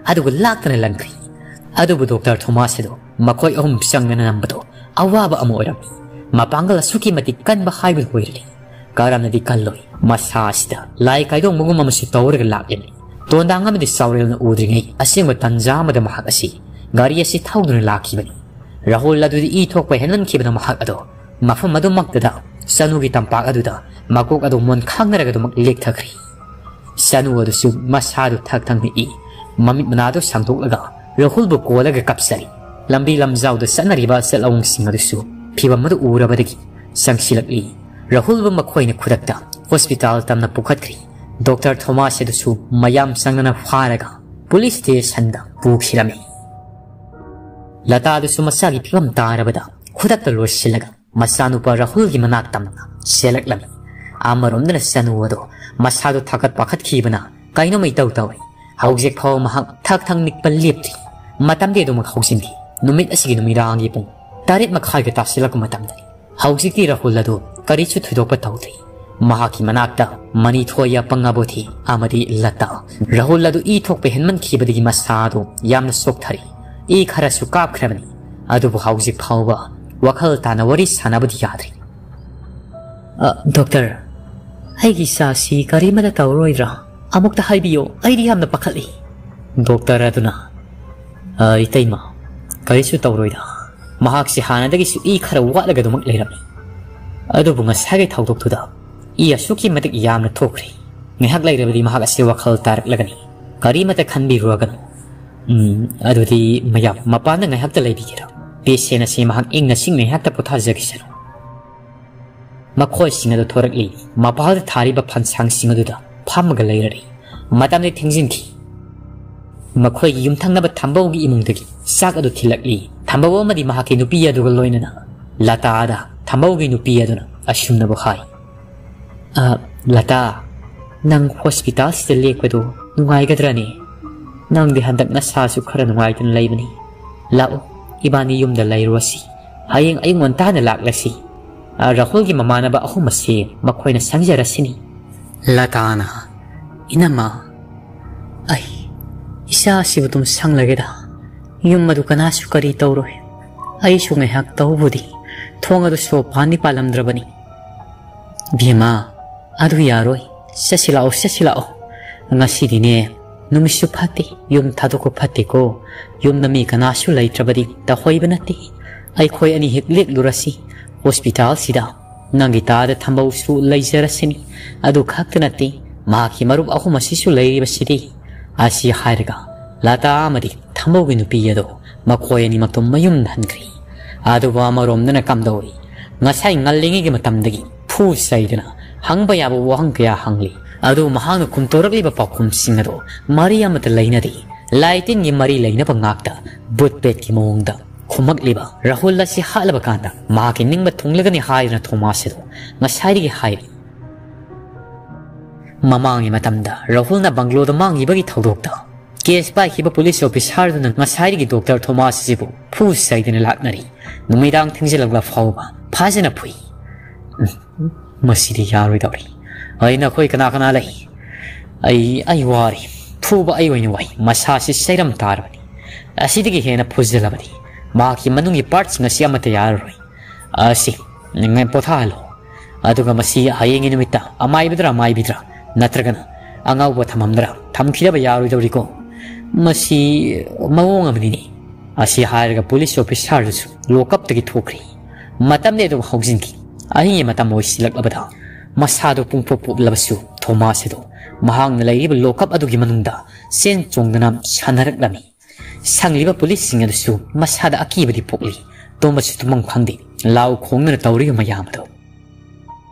ꯑꯗꯨꯒ ꯂꯥꯛꯇꯅ ꯂꯪꯈ꯭ꯔꯤ꯫ ꯑꯗꯨꯕꯨ ꯗꯣꯛꯇꯔ ꯊꯣꯃꯥꯁ ꯑꯗꯨ ꯃꯈꯣꯏ ꯑꯍꯨꯝ ꯆꯪꯗꯅ ꯅꯝꯕꯗꯣ ꯑꯋꯥꯕ ꯑꯃ ꯑꯣꯏꯔꯝꯃꯤ꯫ ꯃꯄꯥꯡꯒꯜ ꯑꯁꯨꯛꯀꯤ ꯃꯇꯤꯛ ꯀꯟꯕ ꯍꯥꯏꯕꯗꯨ ꯑꯣꯏꯔꯗꯤ ꯀꯔꯝꯅꯗꯤ ꯀꯜꯂꯣꯏ꯫ ꯃꯁꯥ ꯑꯁꯤꯗ ꯂꯥꯏ ꯀꯥꯏꯗꯣꯡꯕꯒꯨꯝ ꯑꯃꯁꯨ ꯇꯧꯔꯒ ꯂꯥꯛꯂꯤꯕꯅꯤ꯫ ꯇꯣꯟꯗꯥꯡ ꯑꯃꯗꯤ ꯆꯥꯎꯔꯦꯜꯅ ꯎꯗ꯭ꯔꯤꯉꯩ ꯑꯁꯦꯡꯕ ꯇꯟꯖꯥ ꯑꯃꯗ ꯃꯍꯥꯛ ꯑꯁꯤ ꯒꯥꯔꯤ ꯑꯁꯤ ꯊꯧꯗꯨꯅ ꯂꯥꯛꯈꯤꯕꯅꯤ꯫ ꯔꯥꯍꯨꯜ ꯑꯗꯨꯗꯤ ꯏ ꯊꯣꯛꯄ ꯍꯦꯟꯃꯟꯈꯤꯕꯅ ꯃꯍꯥꯛ ꯑꯗꯣ ꯃꯐꯝ ꯑꯗꯨꯃꯛꯇꯗ ꯆꯅꯨꯒꯤ ꯇꯝꯄꯥꯛ ꯑꯗꯨꯗ ꯃꯀꯣꯛ ꯑꯗꯨ ꯃꯣꯟ ꯈꯥꯡꯅꯔꯒ ꯑꯗꯨꯃꯛ ꯂꯦꯛꯊꯈ꯭ꯔꯤ꯫ ꯆꯅꯨ ꯑꯗꯨꯁꯨ ꯃꯁꯥꯗꯨ ꯊꯛ ꯊꯛꯅ ꯏ, ꯃꯃꯤꯠ ꯃꯅꯥꯗꯨ ꯁꯥꯡꯗꯣꯛꯂꯒ ꯔꯥꯍꯨꯜꯕꯨ ꯀꯣꯜꯂꯒ ꯀꯞꯆꯔꯤ꯫ ꯂꯝꯕꯤ ꯂꯝꯖꯥꯎꯗ ꯆꯠꯅꯔꯤꯕ ꯆꯠꯂꯧꯁꯤꯡ ꯑꯗꯨꯁꯨ ꯐꯤꯚꯝ ꯑꯗꯨ ꯎꯔꯕꯗꯒꯤ ꯆꯪꯁꯤꯜꯂꯛꯂꯤ꯫ ꯔꯥꯍꯨꯜꯕꯨ ꯃꯈꯣꯏꯅ ꯈꯨꯗꯛꯇ ꯍꯣꯁꯄꯤꯇꯥꯜ ꯇꯝꯅ ꯄꯨꯈꯠꯈ꯭ꯔꯤ꯫ ꯗꯣꯛꯇꯔ ꯊꯣꯃꯥꯁ ꯑꯗꯨꯁꯨ ꯃꯌꯥꯝ ꯆꯪꯗꯅ ꯐꯥꯔꯒ ꯄꯨꯂꯤꯁ ꯁ꯭ꯇꯦꯁꯟꯗ ꯄꯨꯈꯤꯔꯝꯃꯤ꯫ ꯂꯇꯥꯗꯨꯁꯨ ꯃꯁꯥꯒꯤ ꯐꯤꯚꯝ ꯇꯥꯔꯕꯗ ꯈꯨꯗꯛꯇ ꯂꯣꯏꯁꯤꯜꯂꯒ ꯃꯆꯥꯅꯨꯄꯥ ꯔꯥꯍꯨꯜꯒꯤ ꯃꯅꯥꯛ ꯇꯝꯅ ꯆꯦꯜꯂꯛꯂꯝꯃꯤ꯫ ꯑꯃꯔꯣꯝꯗꯅ ꯆꯅꯨ ꯑꯗꯣ ꯃꯁꯥꯗꯣ ꯊꯥꯀꯠ ꯄꯥꯈꯠꯈꯤꯕꯅ ꯀꯩꯅꯣꯝ ꯏꯇꯧ ꯇꯧꯏ꯫ ꯍꯧꯖꯤꯛ ꯐꯥꯎꯕ ꯃꯍꯥꯛ ꯊꯛ ꯊꯛ ꯅꯤꯛꯄ ꯂꯦꯞꯇ꯭ꯔꯤ꯫ ꯃꯇꯝꯗꯤ ꯑꯗꯨꯃꯛ ꯍꯧꯖꯤꯟꯈꯤ꯫ ꯅꯨꯃꯤꯠ ꯑꯁꯤꯒꯤ ꯅꯨꯃꯤꯗꯥꯡꯒꯤ ꯄꯨꯡ ꯇꯔꯦꯠ ꯃꯈꯥꯏꯒ ꯇꯥꯁꯤꯜꯂꯛꯄ ꯃꯇꯝꯗꯅꯤ꯫ ꯍꯧꯖꯤꯛꯇꯤ ꯔꯥꯍꯨꯜ ꯑꯗꯨ ꯀꯔꯤꯁꯨ ꯊꯣꯏꯗꯣꯛꯄ ꯇꯧꯗ꯭ꯔꯤ꯫ ꯃꯍꯥꯛꯀꯤ ꯃꯅꯥꯛꯇ ꯃꯅꯤꯊꯣꯏ, ꯑꯄꯪ ꯑꯕꯣꯊꯤ ꯑꯃꯗꯤ ꯂꯇꯥ꯫ ꯔꯥꯍꯨꯜ ꯑꯗꯨ ꯏ ꯊꯣꯛꯄ ꯍꯦꯟꯃꯟꯈꯤꯕꯗꯒꯤ ꯃꯁꯥ ꯑꯗꯨ ꯌꯥꯝꯅ ꯁꯣꯛꯊꯔꯤ꯫ ꯏ ꯈꯔꯁꯨ ꯀꯥꯞꯈ꯭ꯔꯕꯅꯤ꯫ ꯑꯗꯨꯕꯨ ꯍꯧꯖꯤꯛ ꯐꯥꯎꯕ ꯋꯥꯈꯜ ꯇꯥꯅ ꯋꯥꯔꯤ ꯁꯥꯟꯅꯕꯗꯤ ꯌꯥꯗ꯭ꯔꯤ꯫ "ꯑ, ꯗꯣꯛꯇꯔ, ꯑꯩꯒꯤ ꯏꯆꯥꯁꯤ ꯀꯔꯤꯃꯠꯇ ꯇꯧꯔꯣꯏꯗ꯭ꯔꯥ? ꯑꯃꯨꯛꯇ ꯍꯥꯏꯕꯤꯌꯨ, ꯑꯩꯗꯤ ꯌꯥꯝꯅ ꯄꯥꯈꯠꯂꯤ꯫" ꯗꯣꯛꯇꯔ ꯑꯗꯨꯅ, "ꯑ, ꯏꯇꯩꯃ, ꯀꯔꯤꯁꯨ ꯇꯧꯔꯣꯏꯗ꯫ ꯃꯍꯥꯛꯁꯤ ꯍꯥꯟꯅꯗꯒꯤꯁꯨ ꯏ ꯈꯔ ꯋꯥꯠꯂꯒ ꯑꯗꯨꯃꯛ ꯂꯩꯔꯝꯃꯤ꯫ ꯑꯗꯨꯕꯨ ꯉꯁꯥꯏꯒꯤ ꯊꯧꯗꯣꯛꯇꯨꯗ ꯏ ꯑꯁꯨꯛꯀꯤ ꯃꯇꯤꯛ ꯌꯥꯝꯅ ꯊꯣꯛꯈ꯭ꯔꯦ꯫ ꯉꯥꯏꯍꯥꯛ ꯂꯩꯔꯕꯗꯤ ꯃꯍꯥꯛ ꯑꯁꯤ ꯋꯥꯈꯜ ꯇꯥꯔꯛꯂꯒꯅꯤ꯫ ꯀꯔꯤꯃꯠꯇ ꯈꯟꯕꯤꯔꯨꯔꯒꯅꯨ꯫ ꯎꯝ, ꯑꯗꯨꯗꯤ ꯃꯌꯥꯝ ꯃꯄꯥꯟꯗ ꯉꯥꯏꯍꯥꯛꯇ ꯂꯩꯕꯤꯒꯦꯔꯥ? ꯄꯦꯁꯦꯟ ꯑꯁꯤ ꯃꯍꯥꯛ ꯏꯪꯅ ꯆꯤꯛꯅ ꯉꯥꯏꯍꯥꯛꯇ ꯄꯣꯊꯥꯖꯈꯤꯁꯅꯨ꯫" ꯃꯈꯣꯏꯁꯤꯡ ꯑꯗꯨ ꯊꯣꯔꯛꯂꯤ꯫ ꯃꯄꯥꯜꯗ ꯊꯥꯔꯤꯕ ꯐꯟꯁꯥꯡꯁꯤꯡ ꯑꯗꯨꯗ ꯐꯝꯃꯒ ꯂꯩꯔꯔꯤ꯫ ꯃꯇꯝꯗꯤ ꯊꯦꯡꯖꯤꯟꯈꯤ꯫ ꯃꯈꯣꯏꯒꯤ ꯌꯨꯝꯊꯪꯅꯕ ꯊꯝꯕꯧꯒꯤ ꯏꯃꯨꯡꯗꯒꯤ ꯆꯥꯛ ꯑꯗꯨ ꯊꯤꯜꯂꯛꯂꯤ꯫ ꯊꯝꯕꯧ ꯑꯃꯗꯤ ꯃꯍꯥꯛꯀꯤ ꯅꯨꯄꯤ ꯑꯗꯨꯒ ꯂꯣꯏꯅꯅ ꯂꯇꯥꯗ ꯊꯝꯕꯧꯒꯤ ꯅꯨꯄꯤ ꯑꯗꯨꯅ ꯑꯁꯨꯝꯅꯕꯨ ꯍꯥꯏ, "ꯑ, ꯂꯇꯥ, ꯅꯪ ꯍꯣꯁꯄꯤꯇꯥꯜꯁꯤꯗ ꯂꯦꯛꯄꯗꯨ ꯅꯨꯡꯉꯥꯏꯒꯗ꯭ꯔꯅꯦ? ꯅꯪꯗꯤ ꯍꯟꯗꯛ ꯅꯁꯥꯁꯨ ꯈꯔ ꯅꯨꯡꯉꯥꯏꯇꯅ ꯂꯩꯕꯅꯤ꯫ ꯂꯥꯛꯎ, ꯏꯕꯥꯅꯤ ꯌꯨꯝꯗ ꯂꯩꯔꯨꯔꯁꯤ꯫ ꯍꯌꯦꯡ ꯑꯌꯨꯛ ꯉꯟꯇꯥꯅ ꯂꯥꯛꯂꯁꯤ꯫ ꯑ, ꯔꯥꯍꯨꯜꯒꯤ ꯃꯃꯥꯟꯅꯕ ꯑꯍꯨꯝ ꯑꯁꯤ ꯃꯈꯣꯏꯅ ꯁꯪꯖꯔꯁꯤꯅꯤ꯫" ꯂꯇꯥꯅ, "ꯏꯅꯝꯃ, ꯑꯩ ꯏꯆꯥꯁꯤꯕꯨ ꯑꯗꯨꯝ ꯁꯪꯂꯒꯦꯗ꯫ ꯌꯨꯝ ꯑꯗꯨ ꯀꯅꯥꯁꯨ ꯀꯔꯤ ꯇꯧꯔꯣꯏ꯫ ꯑꯩꯁꯨ ꯉꯥꯏꯍꯥꯛ ꯇꯧꯕꯨꯗꯤ ꯊꯣꯡ ꯑꯗꯨ ꯁꯣ ꯄꯥꯟꯗꯤ ꯄꯥꯜꯂꯝꯗ꯭ꯔꯕꯅꯤ꯫" "ꯕꯦꯝꯃ, ꯑꯗꯨ ꯌꯥꯔꯣꯏ꯫ ꯆꯠꯁꯤ ꯂꯥꯛꯑꯣ, ꯆꯠꯁꯤ ꯂꯥꯛꯑꯣ꯫ ꯉꯁꯤꯗꯤꯅꯦ, ꯅꯨꯃꯤꯠꯁꯨ ꯐꯠꯇꯦ, ꯌꯨꯝ ꯊꯥꯗꯣꯛꯄ ꯐꯠꯇꯦꯀꯣ꯫ ꯌꯨꯝꯗ ꯃꯤ ꯀꯅꯥꯁꯨ ꯂꯩꯇ꯭ꯔꯕꯗꯤ ꯇꯧꯍꯩꯕ ꯅꯠꯇꯦ꯫ ꯑꯩꯈꯣꯏ ꯑꯅꯤ ꯍꯦꯛ ꯂꯦꯛꯂꯨꯔꯁꯤ꯫ ꯍꯣꯁꯄꯤꯇꯥꯜꯁꯤꯗ ꯅꯪꯒꯤ ꯇꯥꯗ ꯊꯝꯕꯧꯁꯨ ꯂꯩꯖꯔꯁꯤꯅꯤ꯫ ꯑꯗꯨ ꯈꯛꯇ ꯅꯠꯇꯦ, ꯃꯍꯥꯛꯀꯤ ꯃꯔꯨꯞ ꯑꯍꯨꯝ ꯑꯁꯤꯁꯨ ꯂꯩꯔꯤꯕꯁꯤꯗꯤ꯫" ꯑꯁꯤ ꯍꯥꯏꯔꯒ ꯂꯇꯥ ꯑꯃꯗꯤ ꯊꯝꯕꯧꯒꯤ ꯅꯨꯄꯤ ꯑꯗꯨ ꯃꯈꯣꯏ ꯑꯅꯤꯃꯛꯇꯨ ꯃꯌꯨꯝꯗ ꯍꯟꯈ꯭ꯔꯤ꯫ ꯑꯗꯨꯕꯨ ꯑꯃꯔꯣꯝꯗꯅ ꯀꯝꯗꯧꯔꯤ? ꯉꯁꯥꯏ ꯉꯜꯂꯤꯉꯩꯒꯤ ꯃꯇꯝꯗꯒꯤ ꯐꯨ ꯆꯩꯗꯅ ꯍꯪꯕ ꯌꯥꯕ ꯋꯥꯍꯪ ꯀꯌꯥ ꯍꯪꯂꯤ꯫ ꯑꯗꯨꯕꯨ ꯃꯍꯥꯛꯅ ꯈꯨꯝꯇꯣꯔꯛꯂꯤꯕ ꯄꯥꯎꯈꯨꯝꯁꯤꯡ ꯑꯗꯨ ꯃꯔꯤ ꯑꯃꯠꯇ ꯂꯩꯅꯗꯦ꯫ ꯂꯥꯏ ꯇꯤꯟꯒꯤ ꯃꯔꯤ ꯂꯩꯅꯕ ꯉꯥꯛꯇ ꯚꯨꯠ ꯄ꯭ꯔꯦꯠꯀꯤ ꯃꯑꯣꯡꯗ ꯊꯨꯝꯃꯛꯂꯤꯕ ꯔꯥꯍꯨꯜ ꯑꯁꯤ ꯍꯥꯠꯂꯕ ꯀꯥꯟꯗ ꯃꯍꯥꯛꯀꯤ ꯅꯤꯡꯕ ꯊꯨꯡꯂꯒꯅꯤ ꯍꯥꯏꯗꯨꯅ ꯊꯣꯃꯥꯁ ꯑꯗꯨ ꯉꯁꯥꯏꯗꯒꯤ ꯍꯥꯏꯔꯤ꯫ ꯃꯃꯥꯡꯒꯤ ꯃꯇꯝꯗ ꯔꯥꯍꯨꯜꯅ ꯕꯪꯒ꯭ꯂꯣꯗ ꯃꯥꯡꯈꯤꯕꯒꯤ ꯊꯧꯗꯣꯛꯇ ꯀꯦꯁ ꯄꯥꯏꯈꯤꯕ ꯄꯨꯂꯤꯁ ꯑꯣꯐꯤꯁꯥꯔꯗꯨꯅ ꯉꯁꯥꯏꯗꯒꯤ ꯗꯣꯛꯇꯔ ꯊꯣꯃꯥꯁ ꯑꯁꯤꯕꯨ ꯐꯨ ꯆꯩꯗꯨꯅ ꯂꯥꯛꯅꯔꯤ꯫ ꯅꯨꯃꯤꯗꯥꯡ ꯊꯦꯡꯖꯤꯜꯂꯛꯂ ꯐꯥꯎꯕ ꯐꯖꯅ ꯐꯨꯏ꯫ ꯎꯝ, ꯃꯁꯤꯗꯤ ꯌꯥꯔꯣꯏꯗꯧꯔꯤ꯫ ꯑꯩ ꯅꯈꯣꯏ ꯀꯅꯥ ꯀꯅꯥ ꯂꯩ? ꯑꯩ, ꯑꯩ ꯋꯥꯔꯦ꯫ ꯐꯨꯕ ꯑꯩ ꯑꯣꯏꯅ ꯋꯥꯏ꯫ ꯃꯁꯥꯁꯤ ꯆꯩꯔꯝ ꯇꯥꯔꯕꯅꯤ꯫ ꯑꯁꯤꯗꯒꯤ ꯍꯦꯟꯅ ꯐꯨꯖꯤꯜꯂꯕꯗꯤ ꯃꯍꯥꯛꯀꯤ ꯃꯅꯨꯡꯒꯤ ꯄꯥꯔꯠꯁꯤꯡ ꯑꯁꯤ ꯑꯃꯠꯇ ꯌꯥꯔꯔꯣꯏ꯫ ꯑꯁꯤ, ꯅꯪ ꯄꯣꯊꯥꯍꯜꯂꯣ꯫ ꯑꯗꯨꯒ ꯃꯁꯤ ꯍꯌꯦꯡꯒꯤ ꯅꯨꯃꯤꯠꯇ ꯑꯃꯥꯏꯕꯗ꯭ꯔꯥ ꯑꯃꯥꯏꯕꯤꯗ꯭ꯔꯥ ꯅꯠꯇ꯭ꯔꯒꯅ ꯑꯉꯥꯎꯕ ꯊꯝꯐꯝꯗ꯭ꯔꯥ ꯊꯝꯈꯤꯗꯕ ꯌꯥꯔꯣꯏꯗꯧꯔꯤꯀꯣ꯫ ꯃꯁꯤ ꯃꯑꯣꯡ ꯑꯃꯅꯤꯅꯦ꯫ ꯑꯁꯤ ꯍꯥꯏꯔꯒ ꯄꯨꯂꯤꯁ ꯑꯣꯐꯤꯁꯥꯔꯗꯨꯁꯨ ꯂꯣꯀꯞꯇꯒꯤ ꯊꯣꯛꯈ꯭ꯔꯤ꯫ ꯃꯇꯝꯗꯤ ꯑꯗꯨꯝ ꯍꯧꯖꯤꯟꯈꯤ꯫ ꯑꯍꯤꯡꯒꯤ ꯃꯇꯝ ꯑꯣꯏꯁꯤꯜꯂꯛꯂꯕꯗ ꯃꯁꯥꯗꯨ ꯄꯨꯡꯄꯣꯞ ꯄꯣꯞꯂꯕꯁꯨ ꯊꯣꯃꯥꯁ ꯑꯗꯨ ꯃꯍꯥꯛꯅ ꯂꯩꯔꯤꯕ ꯂꯣꯀꯞ ꯑꯗꯨꯒꯤ ꯃꯅꯨꯡꯗ ꯆꯦꯟ ꯆꯣꯡꯗꯅ ꯁꯥꯟꯅꯔꯛꯂꯝꯃꯤ꯫ ꯁꯪꯂꯤꯕ ꯄꯨꯂꯤꯁꯁꯤꯡ ꯑꯗꯨꯁꯨ ꯃꯁꯥꯗ ꯑꯀꯤꯕꯗꯤ ꯄꯣꯛꯂꯤ꯫ ꯇꯨꯝꯕꯁꯨ ꯇꯨꯝꯐꯝ ꯈꯪꯗꯦ꯫ ꯂꯥꯎ ꯈꯣꯡꯗꯨꯅ ꯇꯧꯔꯤꯕ ꯃꯌꯥꯝ ꯑꯗꯨ꯫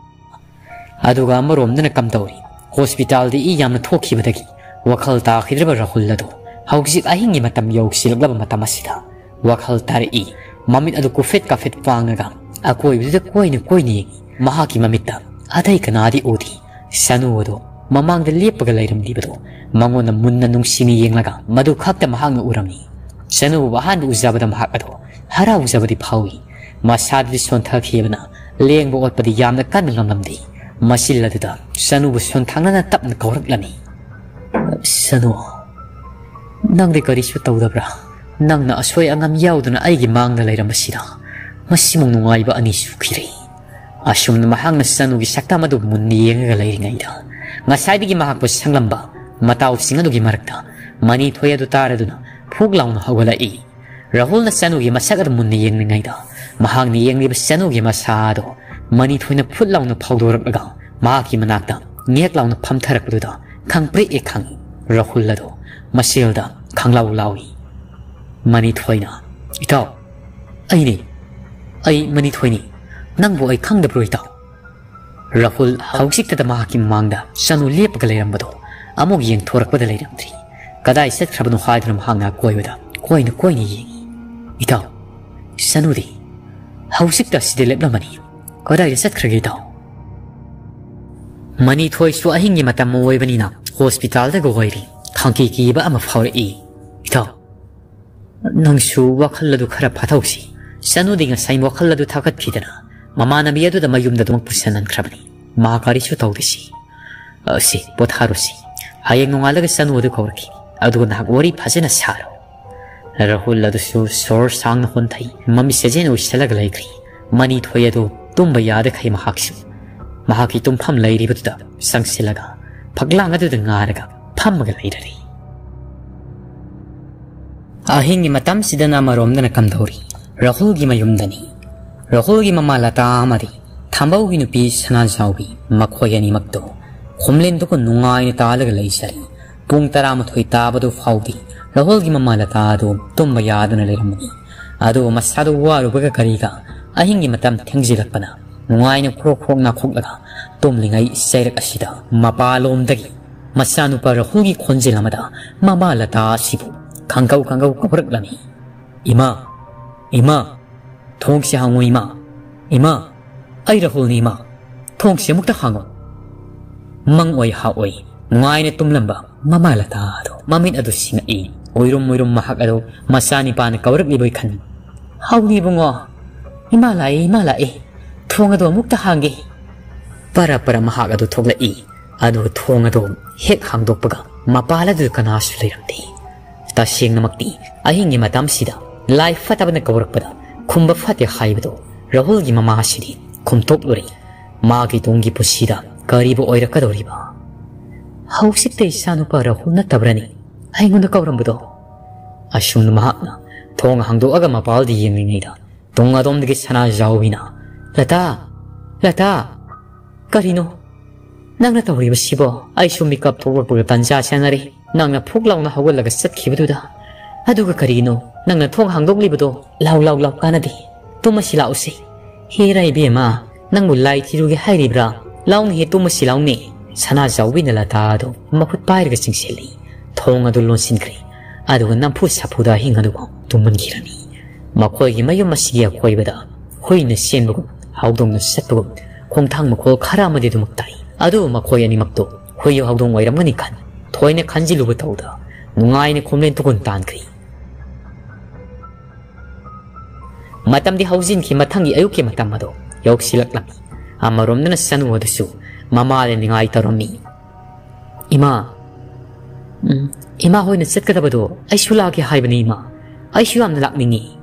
ꯑꯗꯨꯒ ꯑꯃꯔꯣꯝꯗꯅ ꯀꯝꯗꯧꯔꯤ? ꯍꯣꯁꯄꯤꯇꯥꯜꯗ ꯏ ꯌꯥꯝꯅ ꯊꯣꯛꯈꯤꯕꯗꯒꯤ ꯋꯥꯈꯜ ꯇꯥꯈꯤꯗ꯭ꯔꯕ ꯔꯥꯍꯨꯜ ꯑꯗꯨ ꯍꯧꯖꯤꯛ ꯑꯍꯤꯡꯒꯤ ꯃꯇꯝ ꯌꯧꯁꯤꯜꯂꯛꯂꯕ ꯃꯇꯝ ꯑꯁꯤꯗ ꯋꯥꯈꯜ ꯇꯥꯔꯛꯏ꯫ ꯃꯃꯤꯠ ꯑꯗꯨ ꯀꯨꯐꯦꯠ ꯀꯥꯐꯦꯠ ꯄꯥꯡꯉꯒ ꯑꯀꯣꯏꯕꯗꯨꯗ ꯀꯣꯏꯅ ꯀꯣꯏꯅ ꯌꯦꯡꯏ꯫ ꯃꯍꯥꯛꯀꯤ ꯃꯃꯤꯠꯇ ꯑꯇꯩ ꯀꯅꯥꯗꯤ ꯎꯗꯦ꯫ ꯁꯅꯨ ꯑꯗꯨ ꯃꯃꯥꯡꯗ ꯂꯦꯞꯄꯒ ꯂꯩꯔꯝꯂꯤꯕꯗꯨ ꯃꯉꯣꯟꯗ ꯃꯨꯟꯅ ꯅꯨꯡꯁꯤꯅ ꯌꯦꯡꯂꯒ ꯃꯗꯨ ꯈꯛꯇ ꯃꯍꯥꯛꯅ ꯎꯔꯝꯃꯤ꯫ ꯁꯅꯨꯕꯨ ꯑꯍꯥꯟꯕ ꯎꯖꯕꯗ ꯃꯍꯥꯛ ꯑꯗꯨ ꯍꯔꯥꯎꯖꯕꯗꯤ ꯐꯥꯎꯏ꯫ ꯃꯁꯥꯗꯨꯗꯤ ꯁꯣꯟꯊꯈꯤꯕꯅ ꯂꯦꯡꯕ ꯑꯣꯠꯄꯗꯤ ꯌꯥꯝꯅ ꯀꯟꯅ ꯉꯝꯂꯝꯗꯦ꯫ ꯃꯆꯤꯜ ꯑꯗꯨꯗ ꯁꯅꯨꯕꯨ ꯁꯣꯟꯊꯥꯡꯅꯅ ꯇꯞꯅ ꯀꯧꯔꯛꯂꯝꯃꯤ꯫ "ꯁꯅꯨ, ꯅꯪꯗꯤ ꯀꯔꯤꯁꯨ ꯇꯧꯗꯕ꯭ꯔꯥ? ꯅꯪꯅ ꯑꯁꯣꯏ ꯑꯉꯥꯝ ꯌꯥꯎꯗꯅ ꯑꯩꯒꯤ ꯃꯥꯡꯗ ꯂꯩꯔꯝꯕꯁꯤꯗ ꯃꯁꯤꯃꯨꯛ ꯅꯨꯡꯉꯥꯏꯕ ꯑꯅꯤ ꯁꯨꯈꯤꯔꯦ꯫" ꯑꯁꯨꯝꯅ ꯃꯍꯥꯛꯅ ꯁꯅꯨꯒꯤ ꯁꯛꯇꯝ ꯑꯗꯨ ꯃꯨꯟꯅ ꯌꯦꯡꯉꯒ ꯂꯩꯔꯤꯉꯩꯗ ꯉꯁꯥꯏꯗꯒꯤ ꯃꯍꯥꯛꯄꯨ ꯁꯪꯂꯝꯕ ꯃꯇꯥꯎꯁꯤꯡ ꯑꯗꯨꯒꯤ ꯃꯔꯛꯇ ꯃꯅꯤꯊꯣꯏ ꯑꯗꯨ ꯇꯥꯔꯗꯨꯅ ꯐꯨꯛ ꯂꯥꯎꯅ ꯍꯧꯒꯠꯂꯛꯏ꯫ ꯔꯥꯍꯨꯜꯅ ꯁꯅꯨꯒꯤ ꯃꯁꯛ ꯑꯗꯨ ꯃꯨꯟꯅ ꯌꯦꯡꯂꯤꯉꯩꯗ ꯃꯍꯥꯛꯅ ꯌꯦꯡꯂꯤꯕ ꯁꯅꯨꯒꯤ ꯃꯁꯥ ꯑꯗꯨ ꯃꯅꯤꯊꯣꯏꯅ ꯐꯨꯠ ꯂꯥꯎꯅ ꯐꯧꯗꯣꯔꯛꯂꯒ ꯃꯍꯥꯛꯀꯤ ꯃꯅꯥꯛꯇ ꯉꯦꯛ ꯂꯥꯎꯅ ꯐꯝꯊꯔꯛꯄꯗꯨꯗ ꯈꯪꯄ꯭ꯔꯦꯛ ꯍꯦꯛ ꯈꯪꯏ꯫ ꯔꯥꯍꯨꯜ ꯑꯗꯨ ꯃꯁꯦꯜꯗ ꯈꯪꯂꯥꯎ ꯂꯥꯎꯏ꯫ ꯃꯅꯤꯊꯣꯏꯅ, "ꯏꯇꯥꯎ, ꯑꯩꯅꯤ, ꯑꯩ ꯃꯅꯤꯊꯣꯏꯅꯤ꯫ ꯅꯪꯕꯨ ꯑꯩ ꯈꯪꯗꯕ꯭ꯔꯣ, ꯏꯇꯥꯎ?" ꯔꯥꯍꯨꯜ ꯍꯧꯖꯤꯛꯇꯗ ꯃꯍꯥꯛꯀꯤ ꯃꯃꯥꯡꯗ ꯁꯅꯨ ꯂꯦꯞꯄꯒ ꯂꯩꯔꯝꯕꯗꯣ ꯑꯃꯨꯛ ꯌꯦꯡꯊꯣꯔꯛꯄꯗ ꯂꯩꯔꯝꯗ꯭ꯔꯤ꯫ ꯀꯗꯥꯏ ꯆꯠꯈ꯭ꯔꯕꯅꯣ ꯍꯥꯏꯗꯨꯅ ꯃꯍꯥꯛꯅ ꯑꯀꯣꯏꯕꯗ ꯀꯣꯏꯅ ꯀꯣꯏꯅ ꯌꯦꯡꯏ꯫ "ꯏꯇꯥꯎ, "ꯁꯅꯨꯗꯤ ꯍꯧꯖꯤꯛꯇ ꯑꯁꯤꯗ ꯂꯦꯞꯂꯝꯃꯅꯤ꯫ ꯀꯗꯥꯏꯗ ꯆꯠꯈ꯭ꯔꯒꯦ, ꯏꯇꯥꯎ?" "ꯃꯅꯤꯊꯣꯏꯁꯨ ꯑꯍꯤꯡꯒꯤ ꯃꯇꯝ ꯑꯣꯏꯕꯅꯤꯅ ꯍꯣꯁꯄꯤꯇꯥꯜꯗꯒ ꯑꯣꯏꯔꯤ꯫ ꯈꯪꯀꯤ ꯀꯤꯕ ꯑꯃ ꯐꯥꯎꯔꯛꯏ, ꯏꯇꯥꯎ꯫ ꯅꯪꯁꯨ ꯋꯥꯈꯜ ꯑꯗꯨ ꯈꯔ ꯐꯥꯊꯧꯁꯤ꯫" ꯁꯅꯨꯗꯤ ꯉꯁꯥꯏ ꯋꯥꯈꯜ ꯑꯗꯨ ꯊꯥꯒꯠꯈꯤꯗꯅ ꯃꯃꯥꯟꯅꯕꯤ ꯑꯗꯨꯗ ꯃꯌꯨꯝꯗ ꯑꯗꯨꯃꯛ ꯄꯨꯁꯤꯟꯍꯟꯈ꯭ꯔꯕꯅꯤ꯫ ꯃꯥ ꯀꯔꯤꯁꯨ ꯇꯧꯗꯦꯁꯤ꯫ "ꯑ, ꯁꯤ, ꯄꯣꯊꯥꯔꯣꯁꯤ꯫ ꯍꯌꯦꯡ ꯅꯣꯡꯉꯥꯜꯂꯒ ꯁꯅꯨ ꯑꯗꯨ ꯀꯧꯔꯛꯈꯤ꯫ ꯑꯗꯨꯒ ꯅꯍꯥꯛ ꯋꯥꯔꯤ ꯐꯖꯅ ꯁꯥꯔꯣ꯫" ꯔꯥꯍꯨꯜ ꯑꯗꯨꯁꯨ ꯁꯣꯔ ꯁꯥꯡꯅ ꯍꯣꯟꯊꯩ꯫ ꯃꯃꯤꯠ ꯁꯦꯖꯦꯟ ꯎꯏꯁꯜꯂꯒ ꯂꯩꯈ꯭ꯔꯤ꯫ ꯃꯅꯤꯊꯣꯏ ꯑꯗꯨ ꯇꯨꯝꯕ ꯌꯥꯗꯈꯩ ꯃꯍꯥꯛꯁꯨ ꯃꯍꯥꯛꯀꯤ ꯇꯨꯝꯐꯝ ꯂꯩꯔꯤꯕꯗꯨꯗ ꯆꯪꯁꯤꯜꯂꯒ ꯐꯛꯂꯥꯡ ꯑꯗꯨꯗ ꯉꯥꯔꯒ ꯐꯝꯃꯒ ꯂꯩꯔꯔꯦ꯫ ꯑꯍꯤꯡꯒꯤ ꯃꯇꯝꯁꯤꯗꯅ ꯑꯃꯔꯣꯝꯗꯅ ꯀꯝꯗꯧꯔꯤ? ꯔꯥꯍꯨꯜꯒꯤ ꯃꯌꯨꯝꯗꯅꯤ꯫ ꯔꯥꯍꯨꯜꯒꯤ ꯃꯃꯥ ꯂꯇꯥ ꯑꯃꯗꯤ ꯊꯥꯝꯕꯧꯒꯤ ꯅꯨꯄꯤ ꯁꯅꯥꯖꯥꯎꯕꯤ, ꯃꯈꯣꯏ ꯑꯅꯤꯃꯛꯇꯣ ꯈꯣꯝꯂꯦꯟꯗꯨꯒ ꯅꯨꯡꯉꯥꯏꯅ ꯇꯥꯜꯂꯒ ꯂꯩꯖꯔꯤ꯫ ꯄꯨꯡ ꯇꯔꯥꯃꯥꯊꯣꯏ ꯇꯥꯕꯗꯨ ꯐꯥꯎꯗꯤ ꯔꯥꯍꯨꯜꯒꯤ ꯃꯃꯥ ꯂꯇꯥ ꯑꯗꯨ ꯇꯨꯝꯕ ꯌꯥꯗꯨꯅ ꯂꯩꯔꯝꯕꯅꯤ꯫ ꯑꯗꯨꯕꯨ ꯃꯁꯥꯗꯨ ꯋꯥꯔꯨꯕꯒ ꯀꯔꯤꯒ ꯑꯍꯤꯡꯒꯤ ꯃꯇꯝ ꯊꯦꯡꯖꯤꯜꯂꯛꯄꯅ ꯅꯨꯡꯉꯥꯏꯅ ꯈ꯭ꯔꯣꯛ ꯈ꯭ꯔꯣꯛ ꯅꯥꯈꯣꯛꯂꯒ ꯇꯨꯝꯂꯤꯉꯩ ꯆꯩꯔꯛ ꯑꯁꯤꯗ ꯃꯄꯥꯂꯣꯝꯗꯒꯤ ꯃꯆꯥꯅꯨꯄꯥ ꯔꯥꯍꯨꯜꯒꯤ ꯈꯣꯟꯖꯦꯜ ꯑꯃꯗ ꯃꯃꯥ ꯂꯇꯥ ꯑꯁꯤꯕꯨ ꯈꯪꯒꯧ ꯈꯪꯒꯧ ꯀꯧꯔꯛꯂꯝꯃꯤ꯫ "ꯏꯃꯥ, ꯏꯃꯥ, ꯊꯣꯡꯁꯦ ꯍꯥꯡꯉꯨ ꯏꯃꯥ, ꯏꯃꯥ, ꯑꯩ ꯔꯥꯍꯨꯜꯅꯤ ꯏꯃꯥ, ꯊꯣꯡꯁꯦ ꯑꯃꯨꯛꯇ ꯍꯥꯡꯉꯨ꯫" ꯃꯪ ꯑꯣꯏ ꯍꯥ ꯑꯣꯏ ꯅꯨꯡꯉꯥꯏꯅ ꯇꯨꯝꯂꯝꯕ ꯃꯃꯥ ꯂꯇꯥ ꯑꯗꯣ ꯃꯃꯤꯠ ꯑꯗꯨ ꯁꯤꯡꯉꯛꯏ꯫ ꯑꯣꯏꯔꯨꯝ ꯑꯣꯏꯔꯨꯝ ꯃꯍꯥꯛ ꯑꯗꯣ ꯃꯆꯥꯅꯤꯄꯥꯅ ꯀꯧꯔꯛꯂꯤꯕꯣꯏ ꯈꯟ꯫ "ꯍꯥꯎꯅꯤ ꯏꯕꯨꯡꯉꯣ, ꯏꯃꯥ ꯂꯥꯛꯑꯦ, ꯏꯃꯥ ꯂꯥꯛꯑꯦ, ꯊꯣꯡ ꯑꯗꯣ ꯑꯃꯨꯛꯇ ꯍꯥꯡꯒꯦ꯫" ꯄꯔ ꯄꯔ ꯃꯍꯥꯛ ꯑꯗꯨ ꯊꯣꯛꯂꯛꯏ꯫ ꯑꯗꯨꯒ ꯊꯣꯡ ꯑꯗꯨ ꯍꯦꯛ ꯍꯥꯡꯗꯣꯛꯄꯒ ꯃꯄꯥꯜ ꯑꯗꯨꯗ ꯀꯅꯥꯁꯨ ꯂꯩꯔꯝꯗꯦ꯫ ꯇꯁꯦꯡꯅꯃꯛꯇꯤ ꯑꯍꯤꯡꯒꯤ ꯃꯇꯝꯁꯤꯗ ꯂꯥꯏ ꯐꯠꯇꯕꯅ ꯀꯧꯔꯛꯄꯗ ꯈꯨꯝꯕ ꯐꯠꯇꯦ ꯍꯥꯏꯕꯗꯨ ꯔꯥꯍꯨꯜꯒꯤ ꯃꯃꯥ ꯑꯁꯤꯗꯤ ꯈꯨꯝꯊꯣꯛꯂꯨꯔꯦ꯫ ꯃꯥꯒꯤ ꯇꯨꯡꯒꯤ ꯄꯨꯟꯁꯤꯗ ꯀꯔꯤꯕꯨ ꯑꯣꯏꯔꯛꯀꯗꯧꯔꯤꯕ? "ꯍꯧꯖꯤꯛꯇ ꯏꯆꯥꯅꯨꯄꯥ ꯔꯥꯍꯨꯜ ꯅꯠꯇꯕ꯭ꯔꯅꯤ ꯑꯩꯉꯣꯟꯗ ꯀꯧꯔꯝꯕꯗꯣ?" ꯑꯁꯨꯝꯅ ꯃꯍꯥꯛꯅ ꯊꯣꯡ ꯍꯥꯡꯗꯣꯛꯑꯒ ꯃꯄꯥꯜꯗ ꯌꯦꯡꯂꯤꯉꯩꯗ ꯇꯨꯡ ꯑꯗꯣꯝꯗꯒꯤ ꯁꯅꯥꯖꯥꯎꯕꯤꯅ, "ꯂꯇꯥ! ꯂꯇꯥ! ꯀꯔꯤꯅꯣ ꯅꯪꯅ ꯇꯧꯔꯤꯕꯁꯤꯕꯣ? ꯑꯩꯁꯨ ꯃꯤꯀꯞ ꯊꯣꯛꯂꯛꯄꯒ ꯇꯟꯖꯥ ꯆꯥꯅꯔꯦ꯫ ꯅꯪꯅ ꯐꯨꯛ ꯂꯥꯎꯅ ꯍꯧꯒꯠꯂꯒ ꯆꯠꯈꯤꯕꯗꯨꯗ꯫ ꯑꯗꯨꯒ ꯀꯔꯤꯅꯣ ꯅꯪꯅ ꯊꯣꯡ ꯍꯥꯡꯗꯣꯛꯂꯤꯕꯗꯣ? ꯂꯥꯎ, ꯂꯥꯎ, ꯂꯥꯎ, ꯀꯥꯟꯅꯗꯦ꯫ ꯇꯨꯝꯃꯁꯤ ꯂꯥꯛꯎꯁꯦ꯫" "ꯍꯦꯔꯥ ꯏꯕꯦꯝꯃ, ꯅꯪꯕꯨ ꯂꯥꯏ ꯊꯤꯔꯨꯒꯦ ꯍꯥꯏꯔꯤꯕ꯭ꯔꯥ? ꯂꯥꯎꯅꯦꯍꯦ, ꯇꯨꯝꯃꯁꯤ ꯂꯥꯎꯅꯦ꯫" ꯁꯅꯥꯖꯥꯎꯕꯤꯅ ꯂꯇꯥ ꯑꯗꯨ ꯃꯈꯨꯠ ꯄꯥꯏꯔꯒ ꯆꯤꯡꯁꯤꯜꯂꯤ꯫ ꯊꯣꯡ ꯑꯗꯨ ꯂꯣꯟꯁꯤꯟꯈ꯭ꯔꯦ꯫ ꯑꯗꯨꯒ ꯅꯝꯐꯨ ꯁꯥꯐꯨꯗ ꯑꯍꯤꯡ ꯑꯗꯨꯕꯨ ꯇꯨꯝꯍꯟꯈꯤꯔꯝꯃꯤ꯫ ꯃꯈꯣꯏꯒꯤ ꯃꯌꯨꯝ ꯑꯁꯤꯒꯤ ꯑꯀꯣꯏꯕꯗ ꯍꯨꯏꯅ ꯆꯦꯟꯕꯒꯨꯝ, ꯍꯧꯗꯣꯡꯅ ꯆꯠꯄꯒꯨꯝ ꯈꯣꯡꯊꯥꯡ ꯃꯈꯣꯜ ꯈꯔ ꯑꯃꯗꯤ ꯑꯗꯨꯃꯛ ꯇꯥꯏ꯫ ꯑꯗꯨꯕꯨ ꯃꯈꯣꯏ ꯑꯅꯤꯃꯛꯇꯨ ꯍꯨꯏ ꯍꯧꯗꯣꯡ ꯑꯣꯏꯔꯝꯒꯅꯤ ꯈꯟ ꯊꯣꯏꯅ ꯈꯟꯖꯤꯜꯂꯨꯕ ꯇꯧꯗ ꯅꯨꯡꯉꯥꯏꯅ ꯈꯣꯝꯂꯦꯟ ꯇꯨꯒꯨꯟ ꯇꯥꯟꯈ꯭ꯔꯤ꯫ ꯃꯇꯝꯗꯤ ꯍꯧꯖꯤꯟꯈꯤ꯫ ꯃꯊꯪꯒꯤ ꯑꯌꯨꯛꯀꯤ ꯃꯇꯝ ꯑꯗꯨ ꯌꯧꯁꯤꯜꯂꯛꯂꯝꯃꯤ꯫ ꯑꯃꯔꯣꯝꯗꯅ ꯁꯅꯨ ꯑꯗꯨꯁꯨ ꯃꯃꯥꯗ ꯅꯤꯡꯉꯥꯏ ꯇꯧꯔꯝꯃꯤ꯫ "ꯏꯃꯥ, ꯎꯝ, ꯏꯃꯥ ꯍꯣꯏꯅ ꯆꯠꯀꯗꯕꯗꯣ ꯑꯩꯁꯨ ꯂꯥꯛꯀꯦ ꯍꯥꯏꯕꯅꯤ ꯏꯃꯥ꯫ ꯑꯩꯁꯨ ꯌꯥꯝꯅ ꯂꯥꯛꯅꯤꯡꯉꯤ꯫"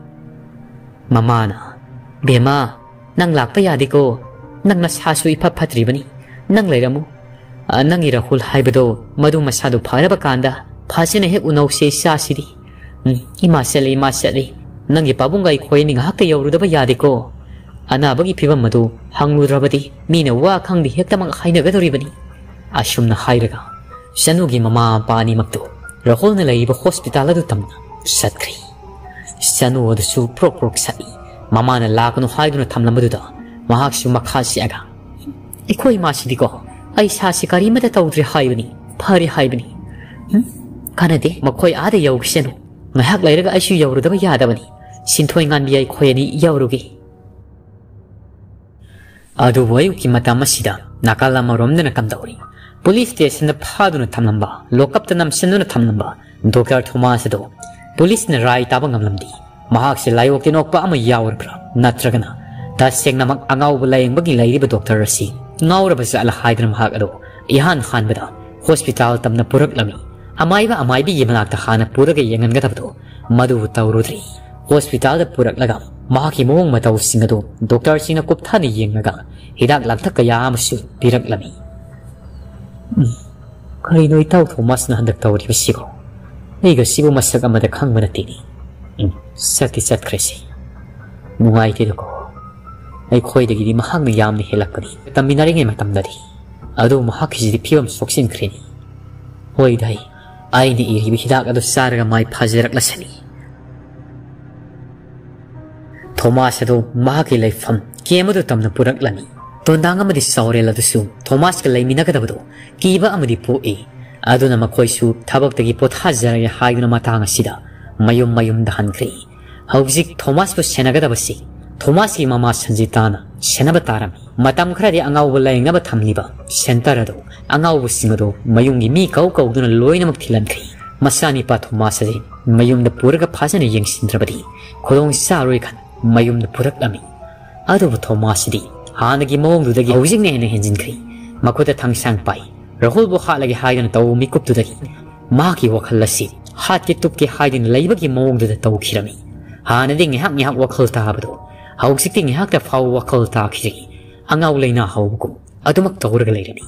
ꯃꯃꯥꯅ, "ꯕꯦꯝꯃ, ꯅꯪ ꯂꯥꯛꯄ ꯌꯥꯗꯦꯀꯣ꯫ ꯅꯪ ꯅꯁꯥꯁꯨ ꯏꯐ ꯐꯠꯇ꯭ꯔꯤꯕꯅꯤ꯫ ꯅꯪ ꯂꯩꯔꯝꯃꯨ꯫ ꯑ, ꯅꯪꯒꯤ ꯔꯥꯍꯨꯜ ꯍꯥꯏꯕꯗꯣ, ꯃꯗꯨ ꯃꯁꯥꯗꯨ ꯐꯔꯕ ꯀꯥꯟꯗ ꯐꯖꯅ ꯍꯦꯛ ꯎꯅꯧꯁꯦ ꯏꯆꯥꯁꯤꯗꯤ꯫" "ꯎꯝ, ꯏꯃꯥ ꯆꯠꯂꯤ, ꯏꯃꯥ ꯆꯠꯂꯤ꯫ ꯅꯪꯒꯤ ꯄꯥꯕꯨꯡꯒ ꯑꯩꯈꯣꯏ ꯑꯅꯤ ꯉꯥꯏꯍꯥꯛꯇ ꯌꯧꯔꯨꯗꯕ ꯌꯥꯗꯦꯀꯣ꯫ ꯑꯅꯥꯕꯒꯤ ꯐꯤꯕꯝ ꯑꯗꯨ ꯍꯪꯂꯨꯗ꯭ꯔꯕꯗꯤ ꯃꯤꯅ ꯋꯥ ꯈꯪꯗꯦ ꯍꯦꯛꯇꯃꯛ ꯍꯥꯏꯅꯒꯗꯧꯔꯤꯕꯅꯤ꯫" ꯑꯁꯨꯝꯅ ꯍꯥꯏꯔꯒ ꯁꯅꯨꯒꯤ ꯃꯃꯥ ꯃꯄꯥ ꯑꯅꯤꯃꯛꯇꯨ ꯔꯥꯍꯨꯜꯅ ꯂꯩꯔꯤꯕ ꯍꯣꯁꯄꯤꯇꯥꯜ ꯑꯗꯨ ꯇꯝꯅ ꯆꯠꯈ꯭ꯔꯤ꯫ ꯁꯅꯨ ꯑꯗꯨꯁꯨ ꯄ꯭ꯔꯣꯛ ꯄ꯭ꯔꯣꯛ ꯁꯛꯏ꯫ ꯃꯃꯥꯅ ꯂꯥꯛꯀꯅꯨ ꯍꯥꯏꯗꯨꯅ ꯊꯝꯂꯝꯕꯗꯨꯗ ꯃꯍꯥꯛꯁꯨ ꯃꯈꯥ ꯆꯦꯛꯑꯒ, "ꯑꯩꯈꯣꯏ ꯏꯃꯥꯁꯤꯗꯤꯀꯣ, ꯑꯩ ꯏꯁꯥꯁꯤ ꯀꯔꯤꯃꯇ ꯇꯧꯗ꯭ꯔꯦ ꯍꯥꯏꯕꯅꯤ, ꯐꯔꯦ ꯍꯥꯏꯕꯅꯤ꯫ ꯎꯝ, ꯀꯥꯟꯅꯗꯦ, ꯃꯈꯣꯏ ꯑꯥꯗ ꯌꯧꯈꯤꯁꯅꯨ꯫ ꯉꯥꯏꯍꯥꯛ ꯂꯩꯔꯒ ꯑꯩꯁꯨ ꯌꯧꯔꯨꯗꯕ ꯌꯥꯗꯕꯅꯤ꯫ ꯁꯤꯟꯊꯣꯏ ꯉꯥꯟꯕꯤ ꯑꯩꯈꯣꯏ ꯑꯅꯤ ꯌꯧꯔꯨꯒꯦ꯫" ꯑꯗꯨꯕꯨ ꯑꯌꯨꯛꯀꯤ ꯃꯇꯝ ꯑꯁꯤꯗ ꯅꯥꯀꯜ ꯑꯃꯔꯣꯝꯗꯅ ꯀꯝꯗꯧꯔꯤ? ꯄꯨꯂꯤꯁ ꯁ꯭ꯇꯦꯁꯟꯗ ꯐꯥꯗꯨꯅ ꯊꯝꯂꯝꯕ, ꯂꯣꯀꯞꯇ ꯅꯝꯁꯤꯟꯗꯨꯅ ꯊꯝꯂꯝꯕ ꯗꯣꯛꯇꯔ ꯊꯣꯃꯥꯁ ꯑꯗꯣ ꯄꯨꯂꯤꯁꯅ ꯔꯥꯏ ꯇꯥꯕ ꯉꯝꯂꯝꯗꯦ꯫ ꯃꯍꯥꯛꯁꯦ ꯂꯥꯏꯑꯣꯛ ꯇꯤꯟꯑꯣꯛꯄ ꯑꯃ ꯌꯥꯎꯔꯕ꯭ꯔꯥ? ꯅꯠꯇ꯭ꯔꯒꯅ ꯇꯁꯦꯡꯅꯃꯛ ꯑꯉꯥꯎꯕ ꯂꯥꯌꯦꯡꯕꯒꯤ ꯂꯩꯔꯤꯕ ꯗꯣꯛꯇꯔ ꯑꯁꯤ ꯉꯥꯎꯔꯕ ꯖꯥꯠꯂ ꯍꯥꯏꯗꯨꯅ ꯃꯍꯥꯛ ꯑꯗꯣ ꯏꯍꯥꯟ ꯍꯥꯟꯕꯗ ꯍꯣꯁꯄꯤꯇꯥꯜ ꯇꯝꯅ ꯄꯨꯔꯛꯂꯝꯃꯤ꯫ ꯑꯃꯥꯏꯕ ꯑꯃꯥꯏꯕꯤꯒꯤ ꯃꯅꯥꯛꯇ ꯍꯥꯟꯅ ꯄꯨꯔꯒ ꯌꯦꯡꯍꯟꯒꯗꯕꯗꯣ ꯃꯗꯨ ꯇꯧꯔꯨꯗ꯭ꯔꯤ꯫ ꯍꯣꯁꯄꯤꯇꯥꯜꯗ ꯄꯨꯔꯛꯂꯒ ꯃꯍꯥꯛꯀꯤ ꯃꯑꯣꯡ ꯃꯇꯧꯁꯤꯡ ꯑꯗꯨ ꯗꯣꯛꯇꯔꯁꯤꯡꯅ ꯀꯨꯞꯊꯅ ꯌꯦꯡꯂꯒ ꯍꯤꯗꯥꯛ ꯂꯥꯡꯊꯛ ꯀꯌꯥ ꯑꯃꯁꯨ ꯄꯤꯔꯛꯂꯝꯃꯤ꯫ ꯎꯝ, ꯀꯔꯤꯅꯣ ꯏꯇꯥꯎ ꯊꯣꯃꯥꯁꯅ ꯍꯟꯗꯛ ꯇꯧꯔꯤꯕꯁꯤꯕꯣ? ꯑꯩꯒ ꯁꯤꯕꯨ ꯃꯁꯛ ꯑꯃꯗ ꯈꯪꯕ ꯅꯠꯇꯦꯅꯦ꯫ ꯎꯝ, ꯆꯠꯇꯤ ꯆꯠꯈ꯭ꯔꯦꯁꯦ꯫ ꯅꯨꯡꯉꯥꯏꯇꯦꯗꯀꯣ꯫ ꯑꯩꯈꯣꯏꯗꯒꯤꯗꯤ ꯃꯍꯥꯛꯅ ꯌꯥꯝꯅ ꯍꯦꯜꯂꯛꯄꯅꯤ꯫ ꯇꯝꯃꯤꯟꯅꯔꯤꯉꯩ ꯃꯇꯝꯗꯗꯤ꯫ ꯑꯗꯨꯕꯨ ꯃꯍꯥꯛꯀꯤꯁꯤꯗꯤ ꯐꯤꯕꯝ ꯁꯣꯛꯆꯤꯟꯈ꯭ꯔꯦꯅꯦ꯫ ꯍꯣꯏꯗ, ꯑꯩꯅ ꯏꯔꯤꯕ ꯍꯤꯗꯥꯛ ꯑꯗꯨ ꯆꯥꯔꯒ ꯃꯥꯏ ꯐꯖꯔꯛꯂꯁꯅꯤ꯫ ꯊꯣꯃꯥꯁ ꯑꯗꯨ ꯃꯍꯥꯛꯀꯤ ꯂꯩꯐꯝ ꯀꯦꯝ ꯑꯗꯨ ꯇꯝꯅ ꯄꯨꯔꯛꯂꯝꯃꯤ꯫ ꯇꯣꯟꯗꯥꯡ ꯑꯃꯗꯤ ꯆꯥꯎꯔꯦꯜ ꯑꯗꯨꯁꯨ ꯊꯣꯃꯥꯁꯀ ꯂꯩꯃꯤꯟꯅꯒꯗꯕꯗꯨ ꯀꯤꯕ ꯑꯃꯗꯤ ꯄꯣꯛꯏ꯫ ꯑꯗꯨꯅ ꯃꯈꯣꯏꯁꯨ ꯊꯕꯛꯇꯒꯤ ꯄꯣꯊꯥꯖꯔꯒꯦ ꯍꯥꯏꯗꯨꯅ ꯃꯇꯥꯡ ꯑꯁꯤꯗ ꯃꯌꯨꯝ ꯃꯌꯨꯝꯗ ꯍꯟꯈ꯭ꯔꯦ꯫ ꯍꯧꯖꯤꯛ ꯊꯣꯃꯥꯁꯄꯨ ꯁꯦꯟꯅꯒꯗꯕꯁꯤ ꯊꯣꯃꯥꯁꯀꯤ ꯃꯃꯥ ꯁꯟꯖꯤꯇꯥꯅ ꯁꯦꯟꯅꯕ ꯇꯥꯔꯝꯃꯤ꯫ ꯃꯇꯝ ꯈꯔꯗꯤ ꯑꯉꯥꯎꯕ ꯂꯥꯌꯦꯡꯅꯕ ꯊꯝꯂꯤꯕ ꯁꯦꯟꯇꯔ ꯑꯗꯨ ꯑꯉꯥꯎꯕꯁꯤꯡ ꯑꯗꯨ ꯃꯌꯨꯝꯒꯤ ꯃꯤ ꯀꯧ ꯀꯧꯗꯨꯅ ꯂꯣꯏꯅꯃꯛ ꯊꯤꯜꯍꯟꯈ꯭ꯔꯦ꯫ ꯃꯆꯥꯅꯤꯄꯥ ꯊꯣꯃꯥꯁ ꯑꯁꯤ ꯃꯌꯨꯝꯗ ꯄꯨꯔꯒ ꯐꯖꯅ ꯌꯦꯡꯁꯤꯟꯗ꯭ꯔꯕꯗꯤ ꯈꯨꯗꯣꯡ ꯆꯥꯔꯣꯏ ꯈꯟ ꯃꯌꯨꯝꯗ ꯄꯨꯔꯛꯂꯝꯃꯤ꯫ ꯑꯗꯨꯕꯨ ꯊꯣꯃꯥꯁ ꯑꯁꯤꯗꯤ ꯍꯥꯟꯅꯒꯤ ꯃꯑꯣꯡꯗꯨꯗꯒꯤ ꯍꯧꯖꯤꯛꯅ ꯍꯦꯟꯅ ꯍꯦꯟꯖꯤꯟꯈ꯭ꯔꯦ꯫ ꯃꯈꯨꯠꯇ ꯊꯥꯡꯁꯥꯡ ꯄꯥꯏ꯫ ꯔꯥꯍꯨꯜꯕꯨ ꯍꯥꯠꯂꯒꯦ ꯍꯥꯏꯗꯨꯅ ꯇꯧꯕ ꯃꯤꯀꯨꯞꯇꯨꯗꯒꯤ ꯃꯍꯥꯛꯀꯤ ꯋꯥꯈꯜ ꯑꯁꯤ ꯍꯥꯠꯀꯦ ꯇꯨꯞꯀꯦ ꯍꯥꯏꯗꯨꯅ ꯂꯩꯕꯒꯤ ꯃꯑꯣꯡꯗꯨꯗ ꯇꯧꯈꯤꯔꯝꯃꯤ꯫ ꯍꯥꯟꯅꯗꯤ ꯉꯥꯏꯍꯥꯛ ꯉꯥꯏꯍꯥꯛ ꯋꯥꯈꯜ ꯇꯥꯕꯗꯣ ꯍꯧꯖꯤꯛꯇꯤ ꯉꯥꯏꯍꯥꯛꯇ ꯐꯥꯎꯕ ꯋꯥꯈꯜ ꯇꯥꯈꯤꯗ꯭ꯔꯦ꯫ ꯑꯉꯥꯎ ꯂꯩꯅꯥ ꯍꯧꯕꯒꯨꯝ ꯑꯗꯨꯃꯛ ꯇꯧꯔꯒ ꯂꯩꯔꯝꯃꯤ꯫